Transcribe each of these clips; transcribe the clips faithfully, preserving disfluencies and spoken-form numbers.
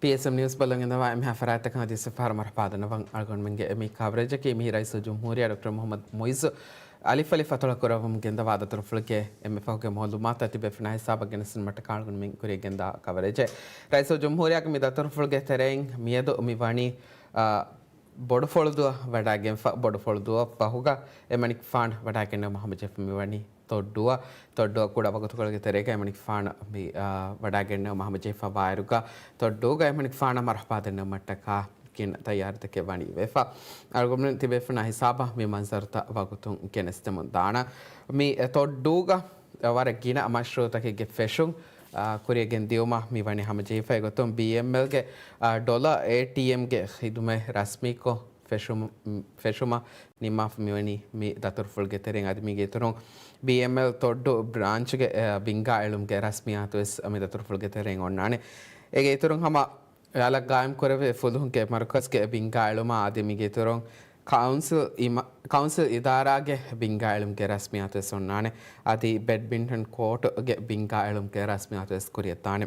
ޕީއެސްއެމް ނިއުސް ބަލަން އިންދަވާ އެންމެހާ ފަރާތްތަކަށް އަދި ސިފަހަރު މަރުޙަބާ ދަންނަވަން. އަޅުގަނޑުމެންގެ މި ކަވަރޭޖަކީ މި ރައީސުލްޖުމްހޫރިއްޔާ ޑޮކްޓަރ މުޙައްމަދު މުޢިއްޒު އަލިފް އަލިފް އަތޮޅަށް ކުރައްވަމުން ގެންދަވާ ދަތުރުފުޅުގެ އެންމެ ފަހުގެ މައުލޫމާތު ތިބޭފުޅުންނާ ހިސާބަށް ގެނެސްދިނުމަށްޓަކާ އަޅުގަނޑުމެން ކުރިޔަށް ގެންދާ ކަވަރޭޖެއް. ރައީސުލްޖުމްހޫރިއްޔާގެ މި ދަތުރުފުޅުގެ ތެރެއިން މިއަދު މި ވަނީ، އާ، ބޮޑުފޮޅުދުވަ ވަޑާގެންފަ. ބޮޑުފޮޅުދުވަ ފަހުގަ އެމަނިކުފާނު ވަޑާގެންނެވުމަށް ހަމަޖެހިފަ މިވަނީ ތޮއްޑޫއަށް. ތޮއްޑޫއަށް ކުޑަ ވަގުތުކޮޅުގެ ތެރޭގަ އެމަނިކުފާނު މި، އާ، ވަޑާގެންނެވުމަށް ހަމަޖެހިފަ ވާއިރުގަ، ތޮއްޑޫގަ އެމަނިކުފާނަށް މަރުޙަބާ ދެންނެވުމަށްޓަކާ ގިނަ ތައްޔާރީތަކެއް ވަނީ ވެފަ. އަޅުގަނޑުމެން ތިބޭފުޅުންނާ ހިސާބަށް މި މަންޒަރުތައް ވަގުތުން ގެނެސްދެމުން ދާނަން. މި ތޮއްޑޫގަ ވަރަށް ގިނަ މަޝްރޫޢުތަކެއްގެ ފެށުން، އާ، ކުރިޔަށް ގެންދިއުމަށް މި ވަނީ ހަމަޖެހިފަ. އެގޮތުން ބީއެމްއެލްގެ، އާ، ޑޮލަރ އޭޓީއެމްގެ ޚިދުމަތް ރަސްމީކޮށް ފެށުމަ-، ފެށުމަށް ނިންމާފަ މިވަނީ މި ދަތުރުފުޅުގެ ތެރެއިން. އަދި މީގެ އިތުރުން ބީއެމްއެލް ތޮއްޑޫ ބްރާންޗުގެ، އަ، ބިންގާ އެޅުމުގެ ރަސްމިއްޔާތުވެސް މި ދަތުރުފުޅުގެ ތެރެއިން އޮންނާނެ. އޭގެ އިތުރުން ހަމަ އަލަށް ގާއިމްކުރެވޭ ފުލުހުންގެ މަރުކަޒުގެ ބިންގާ އެޅުމާ އަދި މީގެ އިތުރުން ކައުންސިލް އިމަ-، ކައުންސިލް އިދާރާގެ ބިންގާ އެޅުމުގެ ރަސްމިއްޔާތުވެސް އޮންނާނެ. އަދި ބެޑްމިންޓަން ކޯޓުގެ ބިންގާ އެޅުމުގެ ރަސްމިއްޔާތުވެސް ކުރިޔަށްދާނެ.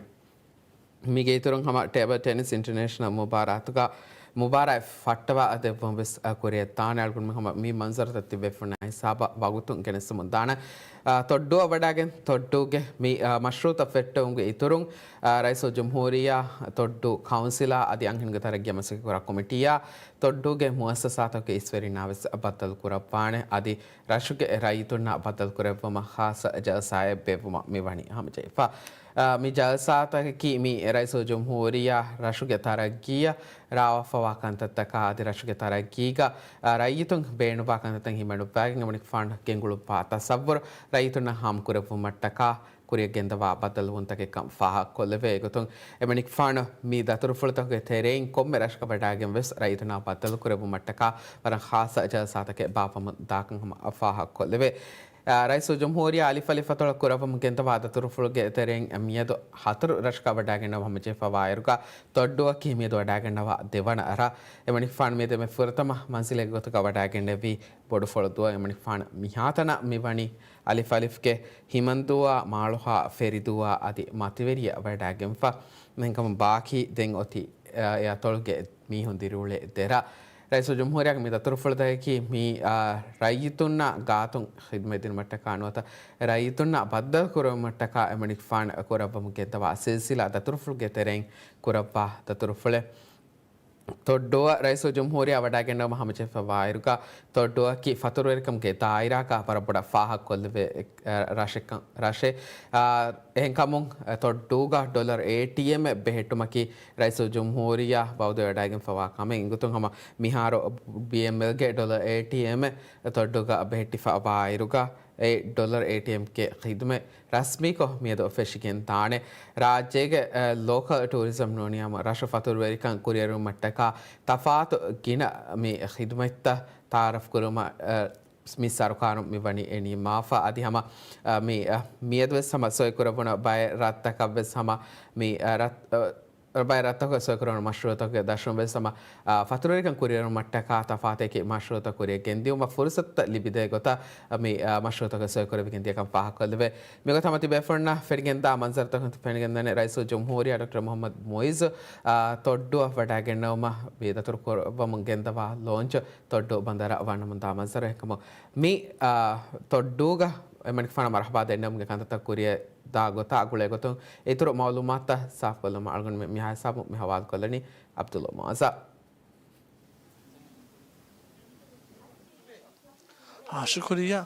މީގެ އިތުރުން ހަމަ ޓޭބަލް ޓެނިސް އިންޓަރނޭޝަނަލް މުބާރާތުގަ މުބާރާތް ފައްޓަވާ ދެއްވުން ވެސް، އަ، ކުރިޔަށްދާނެ. އަޅުގަނޑުމެން ހަމަ މި މަންޒަރުތައް ތިބޭފުޅުންނާ ހިސާބަށް ވަގުތުން ގެނެސްދެމުން ދާނަން. އަ، ތޮއްޑޫއަށް ވަޑާގެން ތޮއްޑޫގެ މި، އަ، މަޝްރޫޢުތައް ފެއްޓެވުމުގެ އިތުރުން، އަ، ރައީސުލްޖުމްހޫރިއްޔާ ތޮއްޑޫ ކައުންސިލާ އަދި އަންހެނުންގެ ތަރައްގީއަށް މަސައްކަތްކުރާ ކޮމިޓީއާ ތޮއްޑޫގެ މުއައްސަސާތަކުގެ އިސްވެރިންނާ ވެސް ބައްދަލު ކުރައްވާނެ. އަދި ރަށުގެ ރައްޔިތުންނާ ބައްދަލުކުރެއްވުމަށް ޚާއްޞަ ޖަލްސާއެއް ބޭއްވުމަށް މިވަނީ ހަމަޖެހިފަ. އާ، މި ޖަލްސާތަކަކީ މި ރައީސުލްޖުމްހޫރިއްޔާ ރަށުގެ ތަރައްގީއަށް ރާވާފަވާ ކަންތައްތަކާ އަދި ރަށުގެ ތަރައްގީގަ، އާ، ރައްޔިތުން ބޭނުންވާ ކަންތައްތައް ހިމެނުއްވާގެން އެމަނިކުފާނު ގެންގުޅުއްވާ ތަސައްވުރު ރައްޔިތުންނަށް ހާމަކުރެއްވުމަށްޓަކާ ކުރިޔަށް ގެންދަވާ ބައްދަލުވުންތަކެއްކަން ފާހަގަކޮށްލެވޭ. އެގޮތުން އެމަނިކުފާނު މި ދަތުރުފުޅުތަކުގެ ތެރެއިން ކޮންމެ ރަށަކަށް ވަޑާގެން ވެސް ރައްޔިތުންނާ ބައްދަލުކުރެއްވުމަށްޓަކާ ވަރަށް ޚާއްޞަ ޖަލްސާތަކެއް ބާއްވަމުން ދާކަން ހަމަ ފާހަގަކޮށްލެވޭ. އާ، ރައީސުލްޖުމްހޫރިއްޔާ އަލިފް އަލިފް އަތޮޅަށް ކުރައްވަމުން ގެންދަވާ ދަތުރުފުޅުގެ ތެރެއިން މިއަދު ހަތަރު ރަށަކަށް ވަޑާގެންނެވުމަށް ހަމަޖެހިފަ ވާއިރުގަ ތޮއްޑޫއަކީ މިއަދު ވަޑާގެންނަވާ ދެވަނަ ރަށް. އެމަނިކުފާނު މިއަދު އެންމެ ފުރަތަމަ މަންޒިލެއްގެ ގޮތުގަ ވަޑާގެންނެވީ ބޮޑުފޮޅުދުވަ. އެމަނިކުފާނު މިހާތަނަށް މިވަނީ އަލިފް އަލިފްގެ ހިމަންދުވާ، މާޅޮހާ، ފެރިދުވާ އަދި މަތިވެރިއަށް ވަޑާގެންފަ. މިހެންކަމުން ބާކީ ދެން އޮތީ، އާ، އެ އަތޮޅުގެ މީހުން ދިރިއުޅޭ ދެ ރަށް. ރައީސުލްޖުމްހޫރިއްޔާގެ މި ދަތުރުފުޅުތަކަކީ މި، އާ، ރައްޔިތުންނާ ގާތުން ޚިދުމަތް ދިނުމަށްޓަކާ ނުވަތަ ރައްޔިތުންނާ ބައްދަލު ކުރުމަށްޓަކާ އެމަނިކުފާނު ކުރައްވަމުން ގެންދަވާ ސިލްސިލާ ދަތުރުފުޅުގެ ތެރެއިން ކުރައްވާ ދަތުރުފުޅެއް. ތޮއްޑޫއަށް ރައީސުލްޖުމްހޫރިއްޔާ ވަޑާގެންނެވުމަށް ހަމަޖެހިފަ ވާއިރުގަ، ތޮއްޑޫއަކީ ފަތުރުވެރިކަމުގެ ދާއިރާގަ ވަރަށް ބޮޑަށް ފާހަގަކޮށްލެވޭ، އެ، ރަށެއްކަން، ރަށެއް. އާ، އެހެންކަމުން، އެ، ތޮއްޑޫގަ ޑޮލަރ އޭޓީއެމްއެއް ބެހެއްޓުމަކީ ރައީސުލްޖުމްހޫރިއްޔާ ވައުދުވެވަޑައިގެންފަވާ ކަމެއް. އިނގިތުން ހަމަ މިހާރު ބީއެމްއެލްގެ ޑޮލަރ އޭޓީއެމްއެއް ތޮއްޑޫގަ ބެހެއްޓިފަ ވާއިރުގަ، އެ ޑޮލަރ އޭޓީއެމްގެ ޚިދުމަތް ރަސްމީކޮށް މިއަދު ފެށިގެން ދާނެ. ރާއްޖޭގެ، އެ، ލޯކަލް ޓޫރިޒަމް ނޫނީ ހަމަ ރަށު ފަތުރުވެރިކަން ކުރިއެރުވުމަށްޓަކާ ތަފާތު ގިނަ މި ޚިދުމަތްތައް ތައާރަފް ކުރުމަށް، އެ، މި ސަރުކާރުން މި ވަނީ އެ ނިންމާފަ. އަދި ހަމަ، އަ، މި، އަ، މިއަދުވެސް ހަމަ ސޮއިކުރެވުނު ބައެއް ރަށްތަކަށްވެސް ހަމަ މި، އަ، ރަށް، އަ، ބައެއް ރަށްތަކުގެ ސޮއިކުރެވުނު މަޝްރޫޢުތަކުގެ ދަށުން ވެސް ހަމަ، އަ، ފަތުރުވެރިކަން ކުރިއެރުމަށްޓަކާ ތަފާތު އެކި މަޝްރޫޢުތައް ކުރިޔަށް ގެންދިއުމަށް ފުރުސަތުތައް ލިބިދޭ ގޮތަށް މި، އަ، މަޝްރޫޢުތަކުގެ ސޮއިކުރެވިގެން ދިޔަކަން ފާހަގަކޮށްލެވޭ. މިގޮތަށް ހަމަ ތިބޭފުޅުންނަށް ފެނިގެންދާ މަންޒަރުތަކުން ފެނިގެންދަނީ ރައީސުލްޖުމްހޫރިއްޔާ ޑޮކްޓަރ މުޙައްމަދު މުޢިއްޒު، އާ، ތޮއްޑޫއަށް ވަޑާގެންނެވުމަށް މި ދަތުރު ކުރައްވަމުން ގެންދަވާ ލޯންޗު ތޮއްޑޫ ބަނދަރަށް ވަންނަމުންދާ މަންޒަރު. އެހެންކަމުން މި، އާ، ތޮއްޑޫގަ އެމަނިކުފާނަށް މަރުޙަބާ ދެންނެވުމުގެ ކަންތައްތައް ކުރިއަށް ދާ ގޮތާ ގުޅޭ ގޮތުން އިތުރު މައުލޫމާތުތައް ސާފުކޮށްލުމަށް އަޅުގަނޑުމެން މިހާ ހިސާބުން މި ހަވާލުކޮށްލަނީ ޢަބްދުﷲ މުޢައްޒަ. އާ، ޝުކުރިއްޔާ.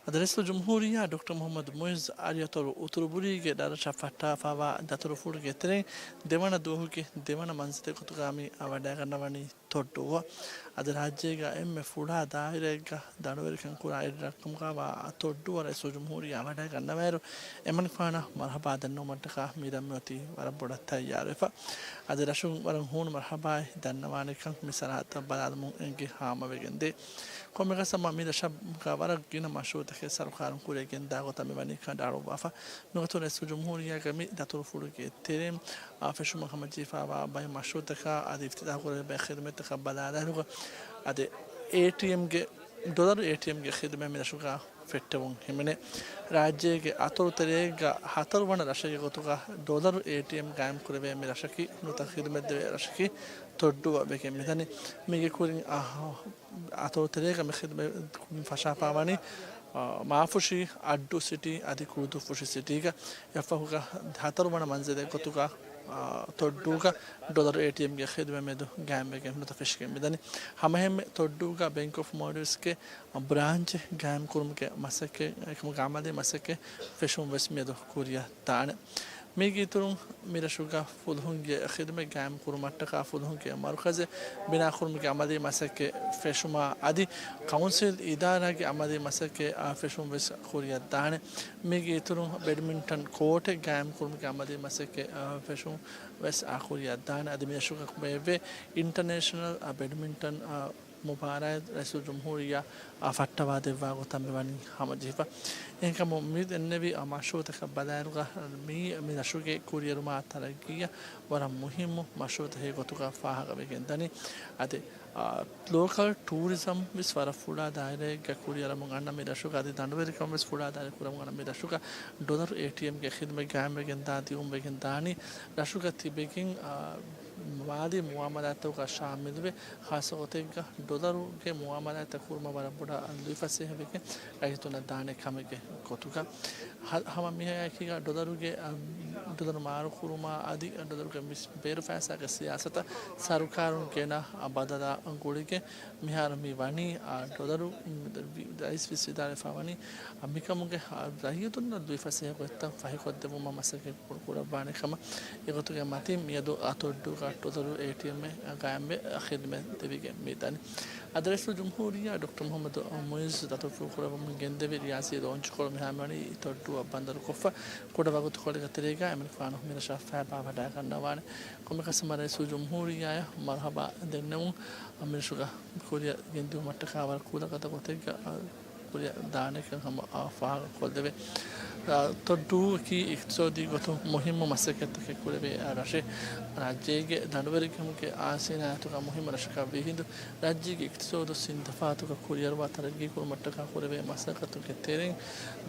އަދި ރައީސުލްޖުމްހޫރިއްޔާ ޑޮކްޓަރ މުޙައްމަދު މުޢިއްޒު އަރިއަތޮޅު އުތުރުބުރީގެ ދަށްރަށަށް ފައްޓާފައިވާ ދަތުރުފުޅުގެ ތެރެއިން ދެވަނަ ދުވަހުގެ ދެވަނަ މަންޒިލެއް ގޮތުގަ މި ވަޑައިގަންނަވަނީ ތޮއްޑޫއަށް. އަދި ރާއްޖޭގަ އެންމެ ފުޅާ ދާއިރާއެއްގަ ދަނޑުވެރިކަން ކުރާ އެއް ރަށްކަމުގަވާ ތޮއްޑޫއަށް ރައީސުލްޖުމްހޫރިއްޔާ ވަޑައިގަންނަވާއިރު، އެމަނިކުފާނަށް މަރުޙަބާ ދެންނެވުމަށްޓަކާ މި ރަށް މިއޮތީ ވަރަށް ބޮޑަށް ތައްޔާރުވެފަ. އަދި ރަށުން ވަރަށް ހޫނު މަރުޙަބާއެއް ދަންނަވާނެކަން މި ސަރަހައްދަށް ބަލާލުމުން އެނގި ހާމަވެގެންދޭ. ކޮންމެއަކަސް ހަމަ މި ރަށަށް ވަރަށް ގިނަ މަޝްރޫޢުތަކެއް ސަރުކާރުން ކުރިޔަށް ގެންދާ ގޮތަށް މިވަނީ ކަނޑައަޅުއްވާފަ. މިގޮތުން ރައީސުލްޖުމްހޫރިއްޔާގެ މި ދަތުރުފުޅުގެ ތެރެއިން، އާ، ފެށުމަށް ހަމަޖެހިފައިވާ ބައެއް މަޝްރޫޢުތަކާ އަދި އިފްތިތާޙު ކުރެވޭ ބައެއް ޚިދުމަތްތަކަށް ބަލާލާއިރުގަ، އަދި އޭޓީއެމްގެ، ޑޮލަރު އޭޓީއެމްގެ ޚިދުމަތް މި ރަށުގަ ފެއްޓެވުން ހިމެނޭ. ރާއްޖޭގެ އަތޮޅު ތެރޭގަ ހަތަރު ވަނަ ރަށެއްގެ ގޮތުގަ ޑޮލަރު އޭޓީއެމް ގާއިމް ކުރެވޭ މި ރަށަކީ، ނުތަ ޚިދުމަތް ދެވޭ ރަށަކީ ތޮއްޑޫއަށް ވެގެން މިދަނީ. މީގެ ކުރިން އަ-، އަތޮޅު ތެރޭގަ މި ޚިދުމަތް ފަށާފާވަނީ، އަ، މާފުށި އައްޑޫ ސިޓީ އަދި ކުޅުދުއްފުށި ސިޓީގަ. އެއަށްފަހުގަ ހަތަރު ވަނަ މަންޒިލެއް ގޮތުގަ، އާ، ތޮއްޑޫގަ ޑޮލަރު އޭޓީއެމްގެ ޚިދުމަތް މެދު ގާއިމްވެގެން ނުތަ ފެށިގެން މިދަނީ. ހަމައެހެންމެ ތޮއްޑޫގަ ބެންކް އޮފް މޯލްޑިވްސްގެ ބްރާންޗެއް ގާއިމް ކުރުމުގެ މަސައްކަތް، އެކަމުގެ އަމަލީ މަސައްކަތް ފެށުން ވެސް މިއަދު ކުރިއަށް ދާނެ. މީގެ އިތުރުން މި ރަށުގަ ފުލުހުންގެ ޚިދުމަތް ގާއިމް ކުރުމަށްޓަކާ ފުލުހުންގެ މަރުކަޒެއް ބިނާ ކުރުމުގެ އަމަލީ މަސައްކަތް ފެށުމާ އަދި ކައުންސިލް އިދާރާގެ އަމަލީ މަސައްކަތް، އާ، ފެށުން ވެސް ކުރިއަށް ދާނެ. މީގެ އިތުރުން ބެޑްމިންޓަން ކޯޓެއް ގާއިމް ކުރުމުގެ އަމަލީ މަސައްކަތް، އާ، ފެށުން ވެސް އާ ކުރިއަށް ދާނެ. އަދި މި ރަށުގަ ކުރެވޭ އިންޓަރނޭޝަނަލް، އާ، ބެޑްމިންޓަން، އާ، މުބާރާތް ރައީސުލްޖުމްހޫރިއްޔާ، އާ، ފައްޓަވާ ދެއްވާ ގޮތަށް މި ވަނީ ހަމަޖެހިފަ. އެހެންކަމުން މި ދެންނެވި، އާ، މަޝްރޫޢުތަކަށް ބަލާއިރުގަ މީ މި ރަށުގެ ކުރިއެރުމާ ތަރައްގީއަށް ވަރަށް މުހިއްމު މަޝްރޫޢުތަކެއް ގޮތުގަ ފާހަގަވެގެން ދަނީ. އަދި، އާ، ލޯކަލް ޓޫރިޒަމް ވެސް ވަރަށް ފުޅާ ދާއިރާއެއްގަ ކުރިއަރަމުން އަންނަ މި ރަށުގަ އަދި ދަނޑުވެރިކަން ވެސް ފުޅާ ދާއިރާ ކުރަމުން އަންނަ މި ރަށުގަ ޑޮލަރު އޭޓީއެމްގެ ޚިދުމަތް ގާއިމްވެގެން ދާ ދިއުންވެގެން ދާނީ. ރަށުގަ ތިބެގެން، އާ، މާލީ މުއާމަލާތުގަ ޝާމިލުވެ، ޚާއްޞަ ގޮތެއްގަ ޑޮލަރުގެ މުއާމަލާތްތައް ކުރުމަށް ވަރަށް ބޮޑަށް ލުއިފަސޭހަވެގެން ރައްޔިތުންނަށް ދާނެ ކަމެއްގެ ގޮތުގަ. ހަ-، ހަމަ މިއާއެކީގަ ޑޮލަރުގެ، އަ، ޑޮލަރު މާރުކުރުމާ އަދި ޑޮލަރުގެ މި ބޭރުފައިސާގެ ސިޔާސަތަށް ސަރުކާރުން ގެނަ ބަދަލާ ގުޅިގެން މިހާރު މި ވަނީ، އާ، ޑޮލަރު ރައީސް ވެސް ވިދާޅުވެފަ ވަނީ، އާ، މިކަމުގެ، އާ، ރައްޔިތުންނަށް ލުއިފަސޭހަ ގޮތްތައް ފަހިކޮށްދެއްވުމަށް މަސައްކަތް ކުރ-، ކުރައްވާނެ ކަމަށް އެގޮތުގެ މަތިން މިއަދު އަތޮއްޑޫގަ ޑޮލަރު އޭޓީއެމް ގާއިމްވެ ޚިދުމަތް ދެވިގެން މި ދަނީ. އަދި ރައީސުލްޖުމްހޫރިއްޔާ ޑޮކްޓަރ މުހައްމަދު މުއިއްޒު ދަތުރުފުޅު ކުރައްވަމުން ގެންދެވި ރިޔާސީ ލޯންޗްކޮޅު މިހާރު މިވަނީ ތޮއްޑޫއަށް ބަނދަރުކޮށްފަ. ކުޑަ ވަގުތުކޮޅެއްގެ ތެރޭގަ އެމަނިކުފާނު މި ރަށަށް ފައިބާ ވަޑައިގަންނަވާނެ. ކޮންމެއަކަސް ހަމަ ރައީސުލްޖުމްހޫރިއްޔާއަށް މަރުހަބާ ދެންނެވުން، މި ރަށުގަ ކުރިއަށް ގެންދިއުމަށްޓަކާ ވަރަށް ކުލަގަދަ ގޮތެއްގަ ކުރިއަށް ދާނެކަން ހަމަ، އާ، ފާހަގަކޮށްދެވޭ. އާ، ތޮއްޑޫއަކީ އިޤްތިޞާދީ ގޮތުން މުހިއްމު މަސައްކަތްތަކެއް ކުރެވޭ، އާ، ރަށެއް. ރާއްޖޭގެ ދަނޑުވެރިކަމުގެ، އާ، ސިނާއަތުގަ މުހިއްމު ރަށަކަށް ވީ ހިނދު، ރާއްޖޭގެ އިޤްތިޞާދު ސިންތަފާތުގަ ކުރިއަރުވާ ތަރައްގީ ކުރުމަށްޓަކާ ކުރެވޭ މަސައްކަތުގެ ތެރެއިން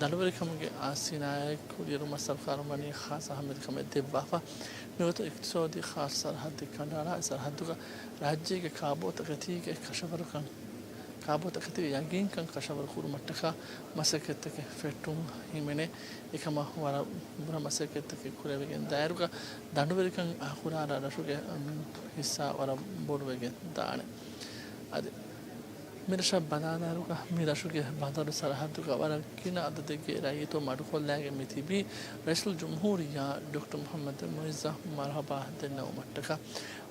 ދަނޑުވެރިކަމުގެ، އާ، ސިނާއަތް ކުރިއަރުމަށް ސަރުކާރުން ވަނީ ޚާއްޞަ އަހައްމިއްޔަތު ކަމެއް ދެއްވާފަ. މިގޮތަށް އިޤްތިޞާދީ ޚާއްޞަ ސަރަހައްދެއް ކަނޑައަޅާ، އެ ސަރަހައްދުގަ ރާއްޖޭގެ ކާބޯތަކެތީގެ ކަށަވަރުކަން، ކާބޯތަކެތީގެ ޔަގީންކަން ކަށަވަރު ކުރުމަށްޓަކާ މަސައްކަތްތަކެއް ފެއްޓުން ހިމެނޭ. އެކަމަށް ވަރަށް ބުރަ މަސައްކަތްތަކެއް ކުރެވިގެން ދާއިރުގަ ދަނޑުވެރިކަން އާކުރާރާ ރަށުގެ، އަން، ހިއްސާ ވަރަށް ބޮޑުވެގެން ދާނެ. އަދި މިރަށަށް ބަލާލާއިރުގަ މި ރަށުގެ ބަނދަރު ސަރަހައްދުގަ ވަރަށް ގިނަ އަދަދެއްގެ ރައްޔިތުން މަޑުކޮށްލާގެން މި ތިބީ ރައީސުލްޖުމްހޫރިއްޔާ ޑޮކްޓަރ މުހައްމަދު މުއިއްޒަށް މަރުހަބާ ދެންނެވުމަށްޓަކާ.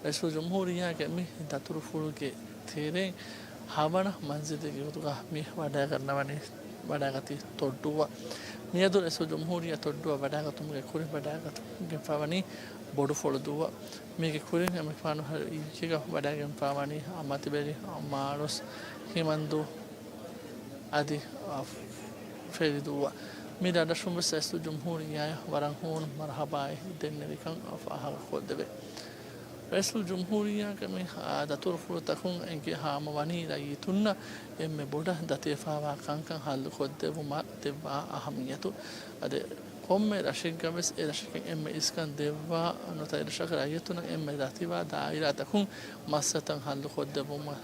ރައީސުލްޖުމްހޫރިއްޔާގެ މި ދަތުރުފުޅުގެ ތެރެއިން ހަވަނަ މަންޒިލެއްގެ ގޮތުގަ މި ވަޑައިގަންނަވަނީ، ވަޑައިގަތީ ތޮއްޑޫއަށް. މިއަދު ރައީސުލްޖުމްހޫރިއްޔާ ތޮއްޑޫއަށް ވަޑައިގަތުމުގެ ކުރިން ވަޑައިގަތުމުގެ ފަވަނީ ބޮޑުފުޅު ދޫއަށް. މީގެ ކުރިން އެމަނިކުފާނު އިއްޔެގަ ވަޑައިގެންފާވަނީ މަތިވެރި މާޅޮސް ހިމަންދޫ އަދި ފެރިދޫއަށް. މި ރަށްރަށުން ވެސް ރައީސުލްޖުމްހޫރިއްޔާއަށް ވަރަށް ހޫނު މަރުހަބާއެއް ދެންނެވިކަން ފާހަގަކޮށްދެވޭ. ރައީސުލްޖުމްހޫރިއްޔާގެ މި، އާ، ދަތުރުފުޅުތަކުން އެނގި ހާމަވަނީ ރައްޔިތުންނަށް އެންމެ ބޮޑަށް ދަތިވެފާވާ ކަންކަން ހައްލުކޮށްދެއްވުމަށް ދެއްވާ އަހައްމިއްޔަތު. އަދި ކޮންމެ ރަށެއްގަވެސް އެ ރަށަކަށް އެންމެ އިސްކަން ދެއްވާ ނުތަ އެ ރަށަކަށް ރައްޔިތުންނަށް އެންމެ ދަތިވާ ދާއިރާތަކުން މައްސަލަތައް ހައްލުކޮށްދެއްވުމަށް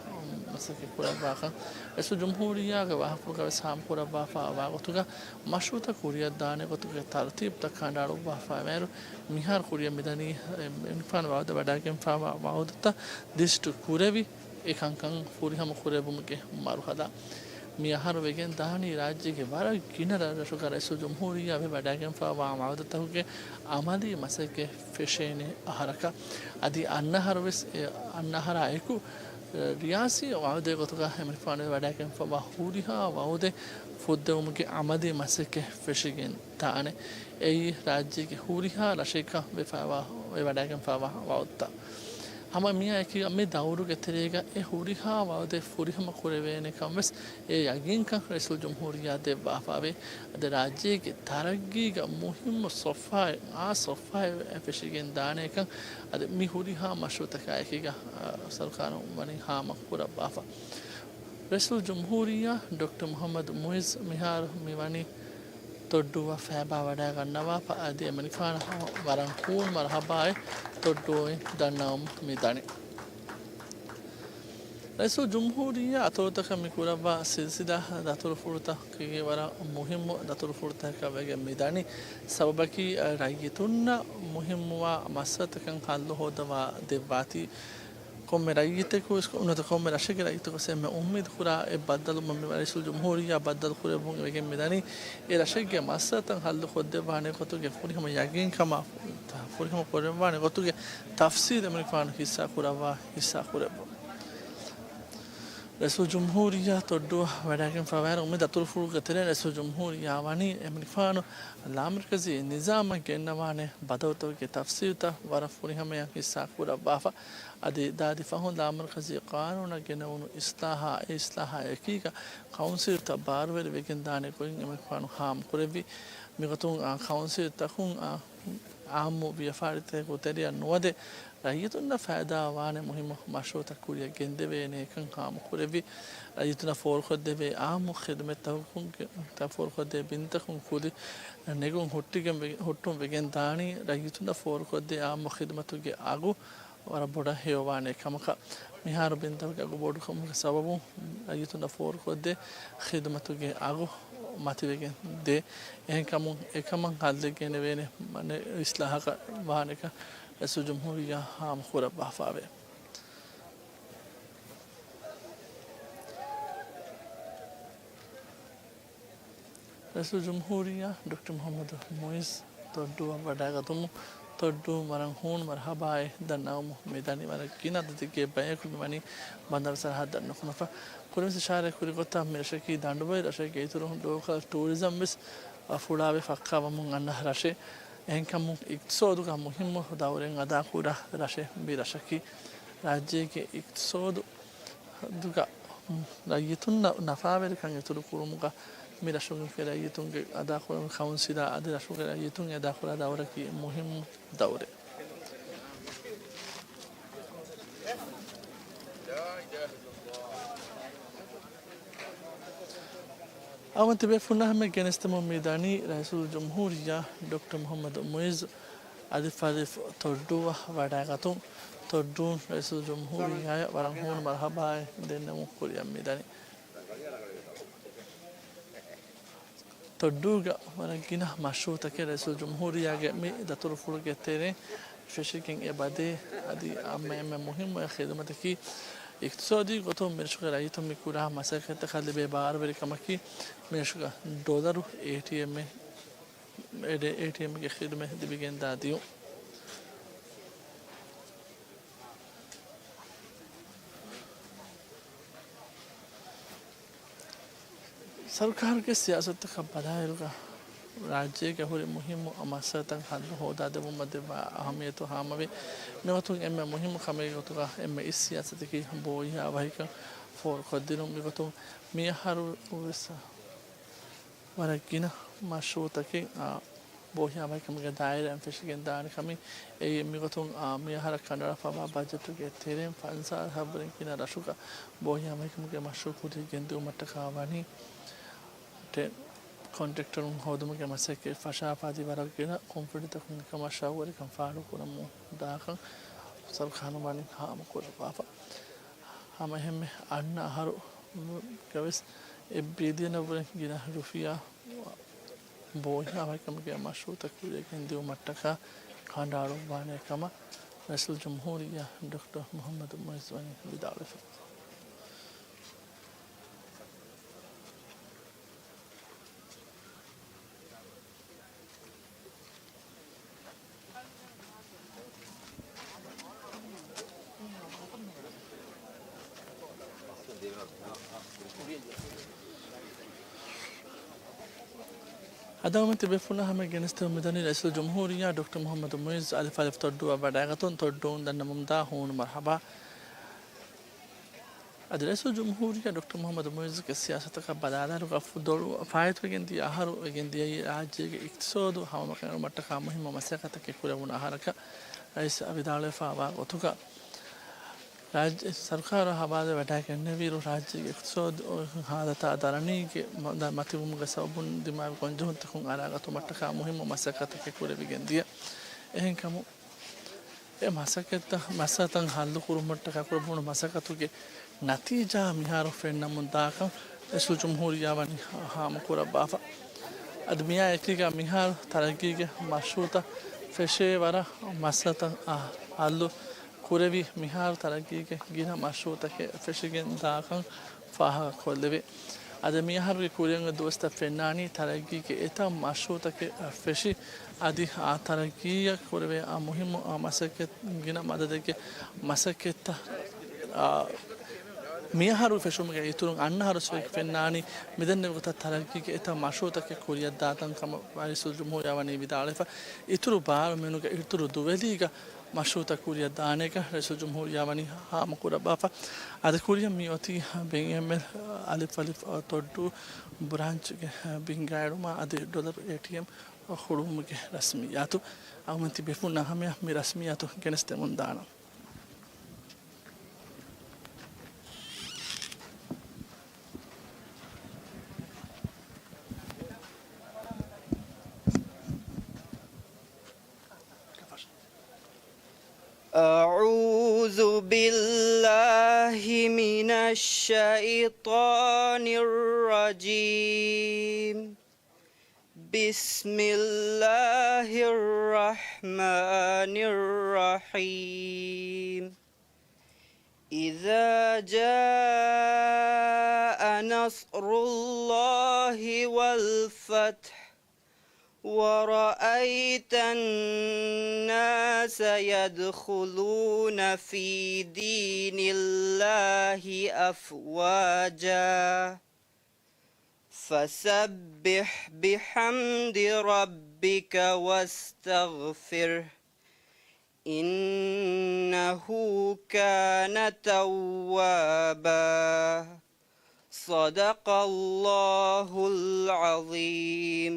މަސައްކަތް ކުރައްވާކަން ރައީސުލްޖުމްހޫރިއްޔާގެ ވާހަކަފުޅުގަވެސް ހާމަކުރައްވާފަ ވާގޮތުގަ މަޝްރޫޢުތައް ކުރިއަށްދާނެ ގޮތުގެ ތަރުތީބުތައް ކަނޑައަޅުއްވާފައިވާއިރު، މިހާރު ކުރިއަށް މިދަނީ އެމަނިކުފާނު ވައުދު ވަޑައިގެންފާވާ ވައުދުތައް ލިސްޓު ކުރެވި، އެ ކަންކަން ފުރިހަމަ ކުރެއްވުމުގެ މަރުހަލާ. މި އަހަރު ވެގެން ދާނީ ރާއްޖޭގެ ވަރަށް ގިނަ ރަށްރަށުގަ ރައީސުލްޖުމްހޫރިއްޔާ ވެ ވަޑައިގެންފާވާ ވައުދުތަކުގެ އަމަލީ މަސައްކަތް ފެށޭނެ އަހަރަކަށް. އަދި އަންނަ އަހަރު ވެސް އެ އަންނަ އަހަރާ އެކު، ރިޔާސީ ވައުދެއް ގޮތުގަ އެމަނިކުފާނު ވެ ވަޑައިގެންފާވާ ހުރިހާ ވައުދެއް ފުއްދެވުމުގެ އަމަލީ މަސައްކަތް ފެށިގެން ދާނެ. އެއީ ރާއްޖޭގެ ހުރިހާ ރަށެއްގަ ވެފައިވާ، ވެ ވަޑައިގެންފާވާ ވައުދުތައް. ހަމަ މިއާއެކީ މި ދައުރުގެ ތެރޭގަ އެ ހުރިހާ ވައުދެއް ފުރިހަމަ ކުރެވޭނެ ކަން ވެސް އެ ޔަގީންކަން ރައީސުލްޖުމްހޫރިއްޔާ ދެއްވާފަވޭ. އަދި ރާއްޖޭގެ ތަރައްގީގަ މުހިއްމު ސޮފްހާއެއް، އާ ސޮފްހާއެއް ފެށިގެން ދާނޭކަން އަދި މި ހުރިހާ މަޝްރޫޢުތަކާއެކީގަ، އާ، ސަރުކާރުން ވަނީ ހާމަ ކުރައްވާފަ. ރައީސުލްޖުމްހޫރިއްޔާ ޑޮކްޓަރ މުޙައްމަދު މުޢިއްޒު މިހާރު މިވަނީ ތޮއްޑޫއަށް ފައިބާ ވަޑައިގަންނަވާފަ. އަދި އެމަނިކުފާނަށް ވަރަށް ހޫނު މަރުޙަބާއެއް ތޮއްޑޫއިން ދަންނަވަމުން މިދަނީ. ރައީސުލްޖުމްހޫރިއްޔާ އަތޮޅުތަކަށް މި ކުރައްވާ ސިލްސިލާ ދަތުރުފުޅުތަކަކީ ވަރަށް މުހިއްމު ދަތުރުފުޅުތަކަކަށް ވެގެން މިދަނީ. ސަބަބަކީ، ރައްޔިތުންނަށް މުހިއްމުވާ މައްސަލަތަކަށް ހައްލު ހޯދަވާ ދެއްވާތީ. ކޮންމެ ރައްޔިތަކު ވެސް، ނުވަތަ ކޮންމެ ރަށެއްގެ ރައްޔިތަކު ވެސް އެންމެ އުއްމީދު ކުރާ އެއް ބައްދަލުވުމަށް މި ރައީސުލްޖުމްހޫރިއްޔާ ބައްދަލު ކުރެއްވުން ވެގެން މިދަނީ. އެ ރަށެއްގެ މައްސަލަތައް ހައްލު ކޮށްދެއްވާނެ ގޮތުގެ ފުރިހަމަ ޔަގީންކަމާ، ފުރިހަމަ ކުރެއްވާނެ ގޮތުގެ ތަފްސީލް އެމަނިކުފާނު ހިއްސާ ކުރައްވާ، ހިއްސާ ކުރެއްވުން. ރައީސުލްޖުމްހޫރިއްޔާ ތޮއްޑޫއަށް ވަޑައިގެންފަވާއިރު، މި ދަތުރުފުޅުގެ ތެރެއިން ރައީސުލްޖުމްހޫރިއްޔާ ވަނީ އެމަނިކުފާނު ލާމަރުކަޒީ ނިޒާމަށް ގެންނަވާނެ ބަދަލުތަކުގެ ތަފްސީލްތައް ވަރަށް ފުރިހަމަޔަށް ހިއްސާ ކުރައްވާފަ. އަދި ދާދި ފަހުން ލާމަރުކަޒީ ޤާނޫނަށް ގެނެވުނު އިސްލާހާ، އެ އިސްލާހާއަކީގަ ކައުންސިލްތައް ބާރުވެރި ވެގެންދާނެ ގޮތް އެމަނިކުފާނު ހާމަކުރެއްވި. މިގޮތުން އާ ކައުންސިލްތަކުން އާ އާއްމު ވިޔަފާރިތަކުގެ ތެރެއަށް ނުވަދެ، ރައްޔިތުންނަށް ފައިދާވާނެ މުހިއްމު މަޝްރޫޢުތައް ކުރިއަށް ގެންދެވޭނެކަން ހާމަކުރެއްވި. ރައްޔިތުންނަށް ފޯރުކޮށްދެވޭ އާއްމު ޚިދުމަތްތަކުން، ތަ ފޯރުކޮށްދޭ ބިންތަކުން ކުދި ނެގުން ހުއްޓިގެން ވެ، ހުއްޓުން ވެގެން ދާނީ، ރައްޔިތުންނަށް ފޯރުކޮށްދޭ އާއްމު ޚިދުމަތުގެ އަގު ވަރަށް ބޮޑަށް ހެޔޮވާނެ ކަމަކަށް. މިހާރު ބިންތަކުގެ އަގު ބޮޑުކަމުގެ ސަބަބުން ރައްޔިތުންނަށް ފޯރުކޮށްދޭ ޚިދުމަތުގެ އަގު މަތިވެގެން ދޭ. އެހެންކަމުން އެކަމަށް ހައްލެއް ގެނެވޭނެ މަނެ އިސްލާހަކަށް ވާނެކަން ރައީސުލްޖުމްހޫރިއްޔާ ހާމަކުރައްވާފައެވެ. ރައީސުލްޖުމްހޫރިއްޔާ ޑޮކްޓަރ މުޙައްމަދު މުޢިއްޒު ތޮއްޑޫއަށް ވަޑައިގަތުމުން ތޮއްޑޫން ވަރަށް ހޫނު މަރުޙަބާއެއް ދަންނަވަމުން މިދަނީ. ވަރަށް ގިނަ އަދަދެއްގެ ބަޔަކު މިވަނީ ބަނދަރު ސަރަހައްދަށް ނުކުމެފަ. ކުރިން އިޝާރާތް ކުރި ގޮތަށް މި ރަށަކީ ދަނޑުބޮއި ރަށެއްގެ އިތުރުން ލޯކަލް ޓޫރިޒަމް ވެސް ފުޅާވެ ފައްކާވަމުން އަންނަ ރަށެއް. އެހެންކަމުން އިޤްތިޞާދުގަ މުހިއްމު ދައުރެއް އަދާކުރާ ރަށެއް މި ރަށަކީ. ރާއްޖޭގެ އިޤްތިޞާދު ދުގަ ރައްޔިތުންނަށް ނަފާވެރިކަން އިތުރު ކުރުމުގަ މި ރަށުގެ ރައްޔިތުންގެ އަދާކުރަން ކައުންސިލާ އަދި ރަށުގެ ރައްޔިތުން އެ އަދާކުރާ ދައުރަކީ މުހިއްމު ދައުރެއް. އަވަން ތިބޭފުޅުންނާ ހަމަ ގެނެސްދެމުން މި ދަނީ ރައީސުލްޖުމްހޫރިއްޔާ ޑޮކްޓަރ މުޙައްމަދު މުޢިއްޒު އަލިފް އަލިފް ތޮއްޑޫއަށް ވަޑައިގަތުން، ތޮއްޑޫން ރައީސުލްޖުމްހޫރިއްޔާއަށް ވަރަށް ހޫނު މަރުޙަބާއެއް ދެންނެވުން ކުރިއަށް މިދަނީ. ތޮއްޑޫގަ ވަރަށް ގިނަ މަޝްރޫޢުތަކެއް ރައީސުލްޖުމްހޫރިއްޔާގެ މި ދަތުރުފުޅުގެ ތެރެއިން ފެށިގެން އެބަދޭ. އަދި އެންމެ، އެންމެ މުހިއްމު އެއް ޚިދުމަތަކީ އިޤްތިޞާދީ ގޮތުން މިރަށުގެ ރައްޔިތުން މި ކުރާ މަސައްކަތްތަކަށް ލިބޭ ބާރުވެރިކަމަކީ މިރަށުގަ ޑޮލަރު އޭޓީއެމް އެ، އެ، އޭޓީއެމްގެ ޚިދުމަތް ލިބިގެންދާ ދިޔުން. ސަރުކާރުގެ ސިޔާސަތުތަކަށް ބަލާއިރުގަ، ރާއްޖޭގެ ހުރި މުހިއްމު މައްސަލަތައް ހައްލު ހޯދާދެއްވުމަށް ދެއްވާ އަހައްމިއްޔަތު ހާމަވި. މިގޮތުން އެންމެ މުހިއްމު ކަމެއްގެ ގޮތުގަ އެންމެ އިސް ސިޔާސަތަކީ ބޯހިޔާވަހިކަން ފޯރުކޮށްދިނުން. މިގޮތުން މިއަހަރު ވެސް ވަރަށް ގިނަ މަޝްރޫޢުތަކެއް، އާ، ބޯހިޔާވަހިކަމުގެ ދާއިރާއިން ފެށިގެން ދާނެ ކަމީ. އެއީ މިގޮތުން، އާ، މިއަހަރަށް ކަނޑައަޅާފައިވާ ބަޖެޓުގެ ތެރެއިން ފަންސާސް ހައްވަރިން ގިނަ ރަށުގަ ބޯހިޔާވަހިކަމުގެ މަޝްރޫޢު ކުރިއަށް ގެންދިއުމަށްޓަކާ ވަނީ ޓެ، ކޮންޓްރެކްޓަރުން ހޯދުމުގެ މަސައްކަތް ފަށާފަ އަދި ވަރަށް ގިނަ ކުންފުނިތަކުން އެކަމަށް ޝައުގުވެރިކަން ފާޅުކުރަމުން ދާކަން ސަރުކާރުން ވަނީ ހާމަކުރައްވާފަ. ހަމައެހެންމެ އަންނަ އަހަރު ގަވެސް އެއް ބިލިއަނަށްވުރެ ގިނަ ރުފިޔާ ބޯހިޔާވަހިކަމުގެ މަޝްރޫޢުތައް ކުރިއަށް ގެންދިއުމަށްޓަކާ ކަނޑައަޅުއްވާނެ ކަމަށް ރައީސުލްޖުމްހޫރިއްޔާ ޑޮކްޓަރ މުޙައްމަދު މުޢިއްޒު ވަނީ ވިދާޅުވެފަ. އަދި އަވަން ތިބޭފުޅުންނާ ހަމަ ގެނެސްދެމުން މިދަނީ ރައީސުލްޖުމްހޫރިއްޔާ ޑޮކްޓަރ މުޙައްމަދު މުޢިއްޒު އަލިފް އަލިފް ތޮއްޑޫއަށް ވަޑައިގަތުން ތޮއްޑޫން ދަންނަމުންދާ ހޫނު މަރުޙަބާ. އަދި ރައީސުލްޖުމްހޫރިއްޔާ ޑޮކްޓަރ މުޙައްމަދު މުޢިއްޒުގެ ސިޔާސަތަކަށް ބަލާލާއިރު ދޮޅު ފާއިތުވެގެން ދިޔަ އަހަރު ވެގެން ދިޔައީ ރާއްޖޭގެ އިޤްތިޞާދު ހަމަވެގެން އެޅުމަށްޓަކާ މުހިއްމު މަސައްކަތެއް ކުރެވުނު އަހަރަކަށް. ރައީސް ވިދާޅުވެފައިވާ ގޮތުގަ، ރާއްޖެ ސަރުކާރާ ހަވާލުވެ ވަޑައިގެންނެވިއިރު، ރާއްޖޭގެ އިޤްތިޞާދު ހާލަތާ ދަރަނީގެ މަ-، ދަ-، މަތިވުމުގެ ސަބަބުން ދިމާވި ގޮންޖެހުންތަކުން އަރާގަތުމަށްޓަކާ މުހިއްމު މަސައްކަތްތަކެއް ކުރެވިގެން ދިޔަ. އެހެންކަމުން، އެ މަސައްކަތްތައް، މައްސަލަތައް ހައްލު ކުރުމަށްޓަކާ ކުރެވުނު މަސައްކަތުގެ ނަތީޖާ މިހާރު ފެންނަމުން ދާކަން ރައީސުލްޖުމްހޫރިއްޔާ ވަނީ ހާމަކުރައްވާފަ. އަދި މިއާ އެކީގަ މިހާރު ތަރައްގީގެ މަޝްރޫޢުތައް ފެށޭ ވަރަށް މައްސަލަތައް، އާ، ހައްލު ކުރެވި، މިހާރު ތަރައްގީގެ ގިނަ މަޝްރޫޢުތަކެއް ފެށިގެން ދާކަން ފާހަގަކޮށްލެވޭ. އަދި މިއަހަރުގެ ކުރިއަށް އޮތް ދުވަސްތައް ފެންނާނީ ތަރައްގީގެ އެތައް މަޝްރޫޢުތަކެއް ފެށި، އަދި އާ ތަރައްގީއަށް ކުރެވޭ އާ މުހިއްމު އާ މަސައްކަތް، ގިނަ މަދަދެއްގެ މަސައްކަތްތައް، އާ، މިއަހަރު ފެށުމުގެ އިތުރުން އަންނަ އަހަރު ފެންނާނީ. މިދެންނެވި ގޮތަށް ތަރައްގީގެ އެތައް މަޝްރޫޢުތަކެއް ކުރިއަށް ދާތަން ކަމަށް ރައީސުލްޖުމްހޫރިއްޔާ ވަނީ ވިދާޅުވެފަ. އިތުރު ބާރު މިނުގެ އިތުރު ދުވެލީގަ މަޝްރޫޢުތައް ކުރިއަށް ދާނެކަން ރައީސުލްޖުމްހޫރިއްޔާ ވަނީ ހާމަކުރައްވާފަ. އަދި ކުރިއަށް މި އޮތީ ބިއިއެމްއެލް އަލިފް އަލިފް ތޮއްޑޫ ބްރާންޗްގެ ބިންގާއެޅުމާ އަދި ޑޮލަރު އޭޓީއެމް ހުޅުވުމުގެ ރަސްމިއްޔާތު. އަޅުގަނޑު ތިބޭފުޅުންނާ ހަމަޔަށް މި ރަސްމިއްޔާތު ގެނެސްދެމުން ދާނަން. أعوذ بالله من الشيطان الرجيم. بسم الله الرحمن الرحيم. إذا جاء نصر الله والفتح ورأيت الناس يدخلون في دين الله أفواجا فسبح بحمد ربك واستغفره إنه كان توابا. صدق الله العظيم.